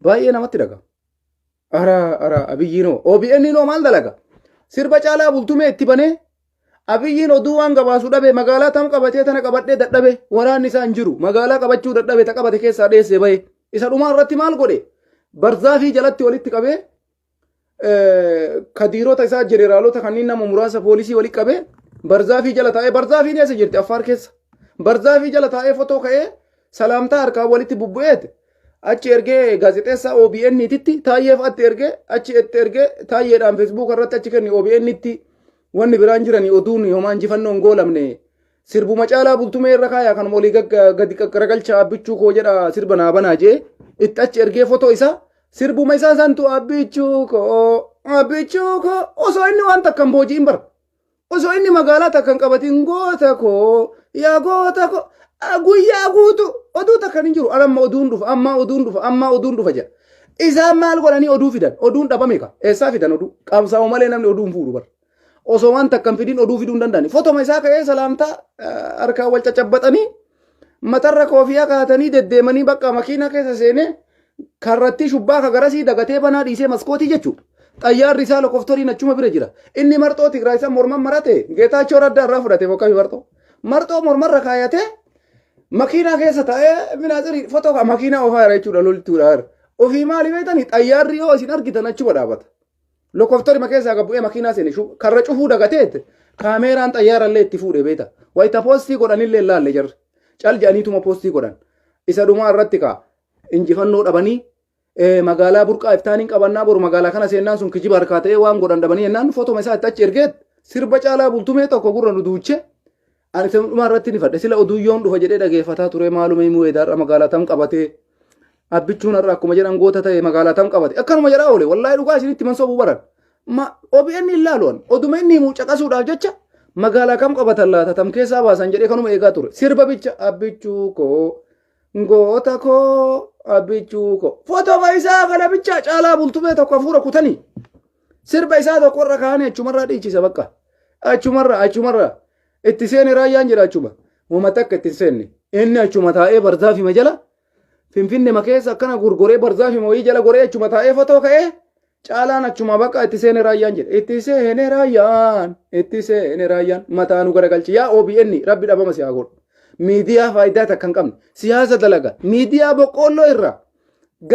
baay'ee namatti dhaga'ama. Ara ara, Abiyyiinoo, OBN noo maal dalaga? Sirba Caalaa Bultumee itti banee Abiyyiin oduu waan gabaasu dhabe. Magaalaa tam qabatee, tana qabadhee dadhabe, waraanni isaa hin jiru, magaalaa qabachuu dadhabe, ta qabate keessaa dheessee bahe. Isa dhumaa irratti maal godhe? Barzaafii jalatti walitti qabee, kadiirota isaa, jeneraalota kanneen, nama muraasa, poolisii walitti qabee barzaafii jala taa'ee, barzaafiin eessa jirti? Affaar keessa. Barzaafii jala taa'ee fotoo ka'ee, salaamtaa harkaan walitti bubbu'eet achi ergee gaazexeessaa OBN titti, Taayyee fa'aatti ergee, achi itti ergee, Taayyeedhaan Facebook irratti achi kenni. OBN tti wanni biraan jiranii oduun homaa injifannoon goolamne, sirbuma Caalaa Bultumee irra kaayaa, kanuma olii gadi garagalcha, abbichuu koo jedha, sirba naa banaa jee itti achi ergee, fotoo isaa sirbuma isaa santu, abbichuu koo, abbichuu koo, osoo inni waan takka hin booji'in bara, osoo inni magaalaa takka hin qabatin, goota koo, yaa goota koo, guyyaa guutu oduu takka hin jiru. Amma oduun dhufa, amma oduun dhufa, amma oduun dhufa jedha. Isaan maal godhanii oduu fidan? Oduun dhabame ka eessaa fidan oduu? Qabsaa'u malee namni oduu hin fuudhu bara. Osoo waan takka hin fidin oduu fiduu hin danda'ani. Fotoma isaa ka'ee salaamtaa harkaan wal cacabbaxanii Matarra koofiyaa kaatanii deddeemanii bakka makiinaa keessa seenee karrattii shubbaa ka garasii dagatee banaa dhiisee maskootii jechuudha. Xayyaarri isaa lokoftoriin achuma bira jira. Inni marxoo Tigraay san morman marate Geetaachoo Raddaa irraa fudhate bokkami marxoo. Marxoo mormarra kaayatee makiinaa keessa taa'ee minaatsirii fotoo ka makiinaa oofaa jira jechuudha loltuudha. Ofii maali beektanii xayyaarri yoo isin argitan achuma dhaabata. Lokoftorima keessaa gad bu'ee makiinaa seene karra cufuu dagateet kaameeraan xayyaarallee itti fuudhe beeta. Wayita poostii godhanillee hin laalle jarri. Cal jedhaniituma poostii godhan. Isa dhumaa irratti kaa injifannoo dhabanii magaalaa burqaa iftaaniin qabannaa boru magaalaa kana seennaan sun kijiba harkaa ta'ee waan godhan dhabanii jennaan footoma isaa itti achi ergeet sirba caalaa bultumee tokko gurra nu duuche. Ani isa dhumaa irratti ni fadhe sila oduu yoom dhufa jedhee dhageeffataa ture maaluma himuu edaarra magaalaa tam qabatee abbichuun har'a akkuma jedhan goota ta'e magaalaa tam qabate akkanuma jedhaa oole wallaahi dhugaa isinitti man sobuu baran ma OBN hin laalu an oduma inni himu caqasuudhaaf jecha magaalaa kam qabatan laata tam keessaa baasan jedhee kanuma eegaa ture sirba bicha abbichuu koo goota koo abbichuu koo footoo isaa kana bicha caalaa bultumee tokko hafuura kutanii sirba isaa tokko irra kaa'anii achumarraa dhiichisa bakka achumarra achumarra itti seene raayyaan jedha achuma uummata takka itti hin seenne inni achuma taa'ee barzaafima jala finfinne keessa akkana gurguree barzaafima wayii jala goree achuma taa'ee fotoo ka'ee caalaan achuma bakka itti seene raayyaan jedha itti seene raayyaan itti seene raayyaan mataa nu garagalchi yaa OBN rabbi dhabama si haa godhu miidiyaa faayidaa takka hin qabne siyaasa dalaga miidiyaa boqqoolloo irraa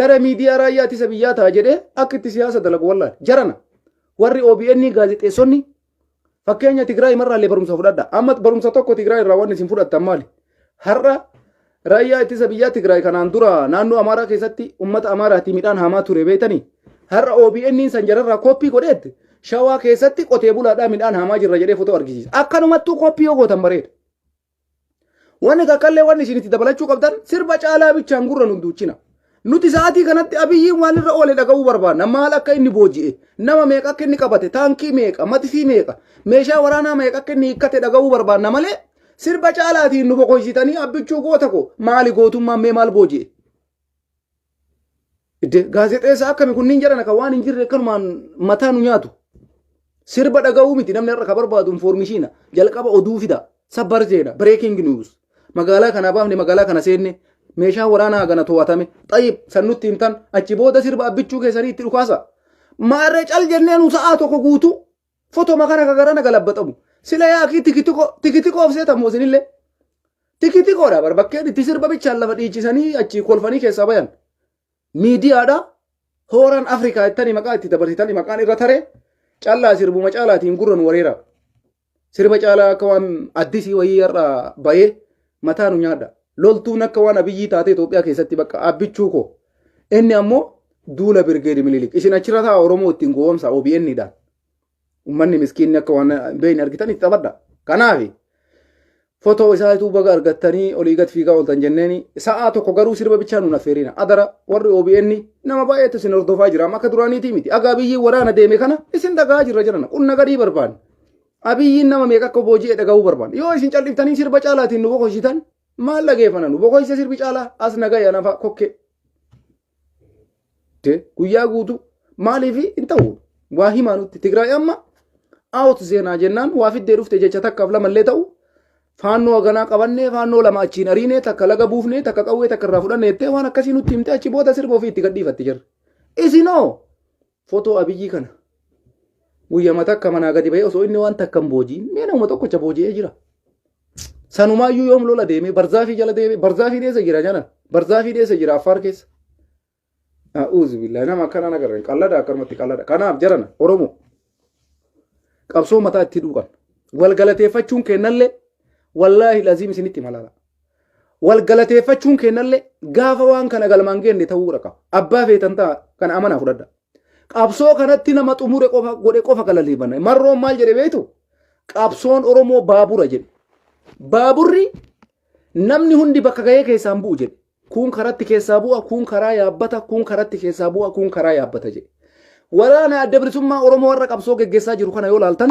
gara miidiyaa raayyaa ittisa biyyaa ta'a jedhee akka itti siyaasa dalagu wallaale jarana warri OBN gaazexeessonni fakkeenya Tigraay marraallee barumsa fudhadha amma barumsa tokko Tigraay irraa wanni isin fudhattan maali har'a raayyaa ittisa biyyaa Tigraay kanaan dura naannoo Amaaraa keessatti ummata Amaaraatii midhaan haamaa ture beektanii har'a OBN san jararraa kooppii godheetti Shawaa keessatti qotee bulaadhaa midhaan haamaa jirra jedhee fotoo argisiisa akkanumattuu kooppii yoo gootan bareeda. Wanni takkallee wanni isin itti dabalachuu qabdan sirba caalaa bichaan gurra nun duuchina. Nuti sa'aatii kanatti abiyyiin waan irra oole dhaga'uu barbaanna. Maal akka inni booji'e, nama meeqa akka inni qabate, taankii meeqa, matifii meeqa, meeshaa waraanaa meeqa akka inni hiikkate dhaga'uu barbaanna malee sirba caalaatiin nu boqoysitanii abbichuu goota koo maali gootummaan mee maal booji'e? Idde gaazexeessaa akkami kunniin jedhan akka waan hin jirre akkanumaan mataa nu nyaatu. Sirba dhaga'uu miti namni har'a ka barbaadu infoormishiina jalqaba oduu fida sabbar jeena breaking news magaalaa kana baafne magaalaa kana seenne meeshaa waraanaa hagana to'atame xayyib san nutti himtan achi booda sirba abbichuu keessanii itti dhukaasa. Maarree cal jennee nu sa'aa tokko guutuu fotoma kana ka garana galabbatamu sila yaakii tikitiko tikitikoof seetamu isinillee. Tikitikoodha bar bakkeen itti sirba bichaan lafa dhiichisanii achii kolfanii keessaa bayan. Miidiyaadha. Hooran Afrikaa jettanii maqaa itti dabarsitanii maqaan irra taree callaa sirbuma caalaatiin gurra nu wareera. Sirba caalaa akka waan addisii wayii har'a bayee mataa nu nyaadha. Loltuun akka waan abiyyii taatee Itoophiyaa keessatti bakka abbichuu koo. Inni ammoo duula birgeedi mililik. Isin achirra ta'a Oromoo ittiin gowwomsa OBN dhaan. Uummanni miskiinni akka waan hin beekne argitan itti taphadha. Kanaaf fotoo isaatuu baga argattanii olii gad fiigaa ooltan jenneeni sa'aa tokko garuu sirba bichaa nuun affeerina. Adara warri OBN nama baay'eetu isin hordofaa jira. Amma akka duraaniitii miti. Aga abiyyiin waraana deeme kana isin dhaga'aa jirra jirana. Qunna gadii barbaanne. Abiyyiin nama meeqa akka booji'e dhaga'uu barbaanne. Yoo isin calliftanii sirba caalaatiin nu boqochiitan maal dhageeffana nu boqochise sirbi caalaa as nagaya nafa kokkee. Guyyaa guutuu maaliif hin ta'u waa himaa nutti Tigraay amma out seenaa jennaan waa fiddee dhufte jecha takkaaf lamallee ta'u faannoo haganaa qabannee faannoo lama achiin ariinee takka laga buufnee takka qawwee takka irraa fudhannee jettee waan akkasii nutti himtee achi booda sirba ofii itti gadhiifatti jirra. Isinoo fotoo abiyyii kana guyyama takka manaa gadi bahee osoo inni waan takka hin booji'in mee nama tokkocha booji'ee jira. Sanumaayyuu yoom lola deemee barzaafii jala deemee barzaafii dheessa jira jala barzaafii dheessa jira Affaar keessa. A'uuzu billahi nama akkanaan agarra qallada akkanumatti qallada kanaaf jarana Oromoo qabsoo mataa itti dhuuqan wal galateeffachuun kennallee wallaahi laziim isinitti malala. Wal galateeffachuun kennallee gaafa waan kana galmaan geenne ta'uu qaba. Abbaa feetan ta'a kana amanaa fudhadha. Qabsoo kanatti nama xumure qofa godhe qofa galateeffanna. Marroon maal jedhe beektu? Qabsoon Oromoo baabura jedhe. Baaburri namni hundi bakka gahee keessaan bu'u jedhe. Kuun karatti keessaa bu'a, kuun karaa yaabbata, kuun karatti keessaa bu'a, kuun karaa yaabbata jedhe. Waraana adda bilisummaa Oromoo warra qabsoo geggeessaa jiru kana yoo laaltan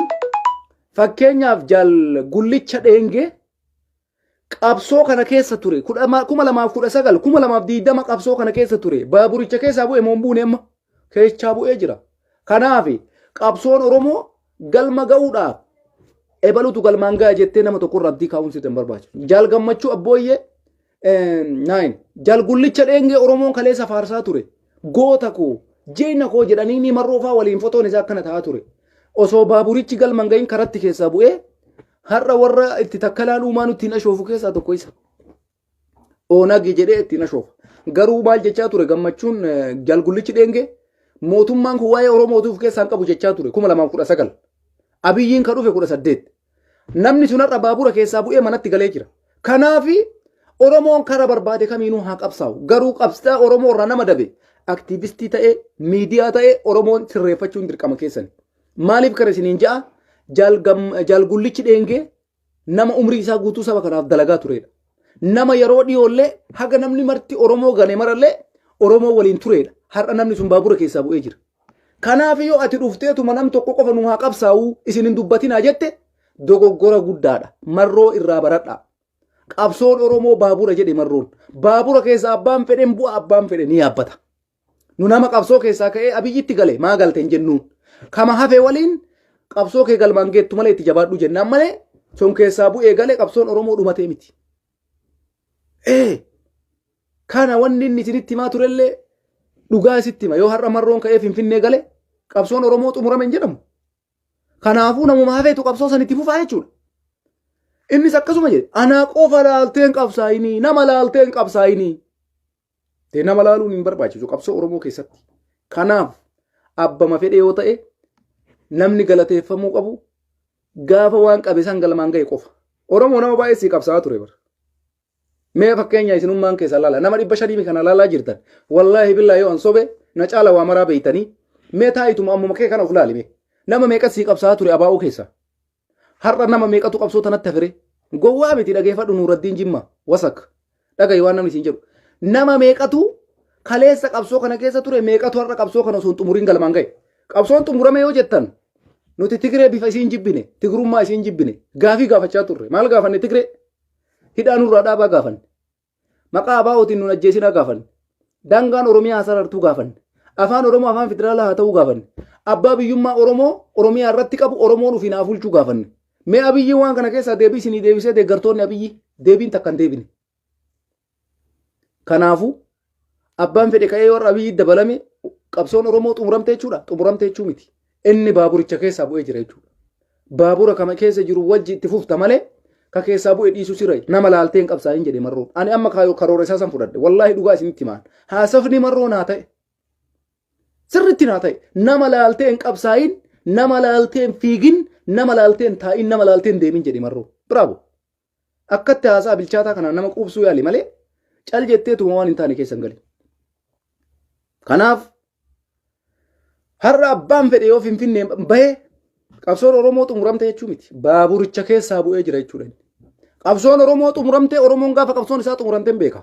fakkeenyaaf jaal gullicha dheengee qabsoo kana keessa ture 2019 2020 qabsoo kana keessa ture baaburicha keessaa bu'e moo hin buune amma keessaa bu'ee jira. Kanaaf qabsoon Oromoo galma ga'uudhaaf ebalutu galmaan ga'a jettee nama tokkorra abdii kaa'uun sitti hin barbaachisu. Jaal gammachuu abbooyyee Naayin jalgullicha dheengee Oromoon kaleessa faarsaa ture. Goota koo jeena koo jedhanii ni marroofaa waliin fotoon isaa akkana ta'aa ture. Osoo baaburichi galma hin gahin karatti keessaa bu'ee har'a warra itti takkalaan uumaa nutti hin ashoofu keessaa tokko isa. Oonagi jedhee ittiin ashoofa. Garuu maal jechaa ture gammachuun jalgullichi dheengee mootummaan kun waa'ee Oromootiif keessaa hin qabu jechaa ture 2019. Abiyyiin kan dhufe 18. Namni sun har'a baabura keessaa bu'ee manatti galee jira. Kanaafi Oromoon kara barbaade kamiinuu haa qabsaa'u. Garuu qabsaa Oromoo irraa nama dabe aktiivistii ta'ee miidiyaa ta'ee Oromoon sirreeffachuun dirqama keessani. Maaliif kana isiniin ja'a jaalgullichi dheengee nama umrii isaa guutuu saba kanaaf dalagaa turedha. Nama yeroo dhiyoollee haga namni marti Oromoo gane marallee Oromoo waliin turedha. Har'a namni sun baabura keessaa bu'ee jira. Kanaaf yoo ati dhufteetuma nam tokko qofa nu haa qabsaa'uu isin hin dubbatinaa jette dogoggora guddaadha. Marroo irraa baradhaa. Qabsoon Oromoo baabura jedhe marroon. Baabura keessa abbaan fedhen bu'a abbaan fedhe ni yaabbata. Nu nama qabsoo keessaa ka'ee Abiyyitti gale maa galte hin jennuun. Kama hafe waliin qabsoo kee galmaan geettu malee itti jabaadhu jennaan malee sun keessaa bu'ee gale qabsoon Oromoo dhumatee miti. Ee kana wanni inni isinitti himaa turellee dhugaa isitti hima yoo har'a marroon ka'ee Finfinnee gale qabsoon Oromoo xumurame hin jedhamu. Kanaafuu namuma hafeetu qabsoo san itti fufaa jechuudha. Innis akkasuma jedhe anaa qofa laalteen qabsaa'inii nama laalteen qabsaa'inii. Tee nama laaluun hin barbaachisu qabsoo Oromoo keessatti. Kanaaf abbama fedhe yoo ta'e namni galateeffamuu qabu gaafa waan qabe san galmaan ga'e qofa. Oromoo nama baay'ee sii qabsaa'aa ture bara. Mee fakkeenya isinummaan keessa laala nama 500 kana laalaa jirtan. Wallaahi billaa yoo an sobe na caala waa maraa beeytanii. Mee taa'ituma ammuma kee kana of laali mee. Nama meeqa sii qabsaa'aa ture abaa'uu keessa. Har'a nama meeqatu qabsoo tanatti hafere? Gowwaa miti dhageeffadhu Nuuraddiin Jimmaa wasak. Dhagayi waan namni siin jedhu. Nama meeqatu kaleessa qabsoo kana keessa ture meeqatu har'a qabsoo kana osoo hin xumuriin galmaan ga'e. Qabsoon xumurame yoo jettan nuti Tigree bifa isiin jibbine Tigrummaa isiin jibbine gaafii gaafachaa turre. Maal gaafanne Tigree? Hidhaa nurraa dhaabaa gaafanne. Maqaa ABOtiin nun ajjeesinaa gaafanne. Daangaan Oromiyaa haa sarartuu gaafanne. Afaan Oromoo afaan federaalaa haa ta'uu gaafanne. Abbaa biyyummaa Oromoo Oromiyaa irratti qabu Oromoon ofiin haa bulchuu gaafanne. Mee Abiyyi waan kana keessaa deebii isinii deebisee deeggartoonni Abiyyi deebiin takka hin deebine. Kanaafuu abbaan fedhe ka'ee yoo har'a Abiyyi dabalame qabsoon Oromoo xumuramte jechuudha. Xumuramte jechuu miti. Inni baaburicha keessaa bu'ee jira jechuudha. Baabura kama keessa jiru wajji itti fufta malee ka keessaa bu'e dhiisuu sirra nama laaltee hin qabsaa'in jedhe marroon. Ani amma kaayoo karoora isaa san fudhadhe. Wallaahi dhugaa isinitti himaan. Haasofni marroo naa ta'e. Sirritti naa ta'e. Nama laaltee hin qabsaa'in, nama laaltee hin fiigin, nama laaltee hin taa'in, nama laaltee hin deemin jedhe marroon. Bravo. Akkatti haasaa bilchaataa kanaan nama quubsuu yaali malee cal jetteetuma waan hin taane keessa hin galin. Kanaaf har'a abbaan fedhe yoo Finfinnee bahe qabsoon Oromoo xumuramte jechuu miti. Baaburicha keessaa bu'ee jira jechuudha. Qabsoon Oromoo xumuramte Oromoon gaafa qabsoon isaa xumuramte hin beeka.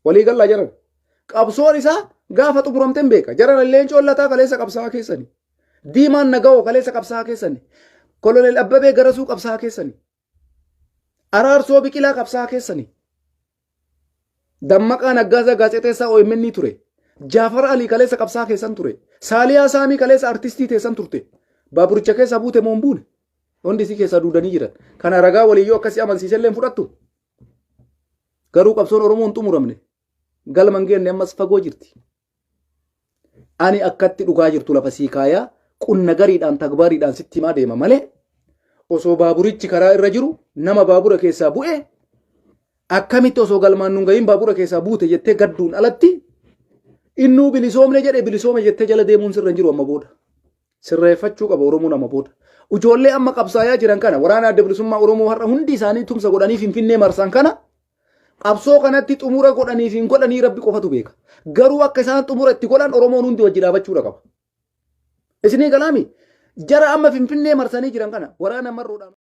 Walii gallaa jiran. Qabsoon isaa gaafa xumuramte hin beeka. Jaran Leencoon Lataa kaleessa qabsaa'aa keessani. Diimaan Nagawoo kaleessa qabsaa'aa keessani. Koloneel Abbabee Garasuu qabsaa'aa keessani. Araarsoo Biqilaa qabsaa'aa keessani. Dammaqaa Naggaasaa gaazexeessaa OMN ture. Jaafar Alii kaleessa qabsaa'aa keessan ture. Saaliyaa Saamii kaleessa artistii teessan turte. Baaburicha keessaa buute moo hin buune? Hundi isii keessaa duudanii jiran. Kana ragaa waliyyoo akkasii amansiisellee hin fudhattu. Garuu qabsoon Oromoo hin xumuramne. Galma hin geenne ammas fagoo jirti. Ani akkatti dhugaa jirtu lafa sii kaayaa qunna gariidhaan tagbaariidhaan sitti himaa deema malee osoo baaburichi karaa irra jiru nama baabura keessaa bu'e akkamitti osoo galmaan nun gahin baabura keessaa buute jettee gadduun alatti innuu bilisoomne jedhe bilisoome jettee jala deemuun sirra hin jiru amma booda. Sirreeffachuu qaba Oromoon amma booda. Ijoollee amma qabsaayaa jiran kana waraana adda bilisummaa Oromoo har'a hundi isaanii tumsa godhanii Finfinnee marsan kana qabsoo kanatti xumura godhanii fi hin godhanii rabbi qofatu beeka. Garuu akka isaan xumura itti godhan Oromoon hundi wajji dhaabachuudha qaba. Isinii galaami jara amma Finfinnee marsanii jiran kana waraana marruudhaan.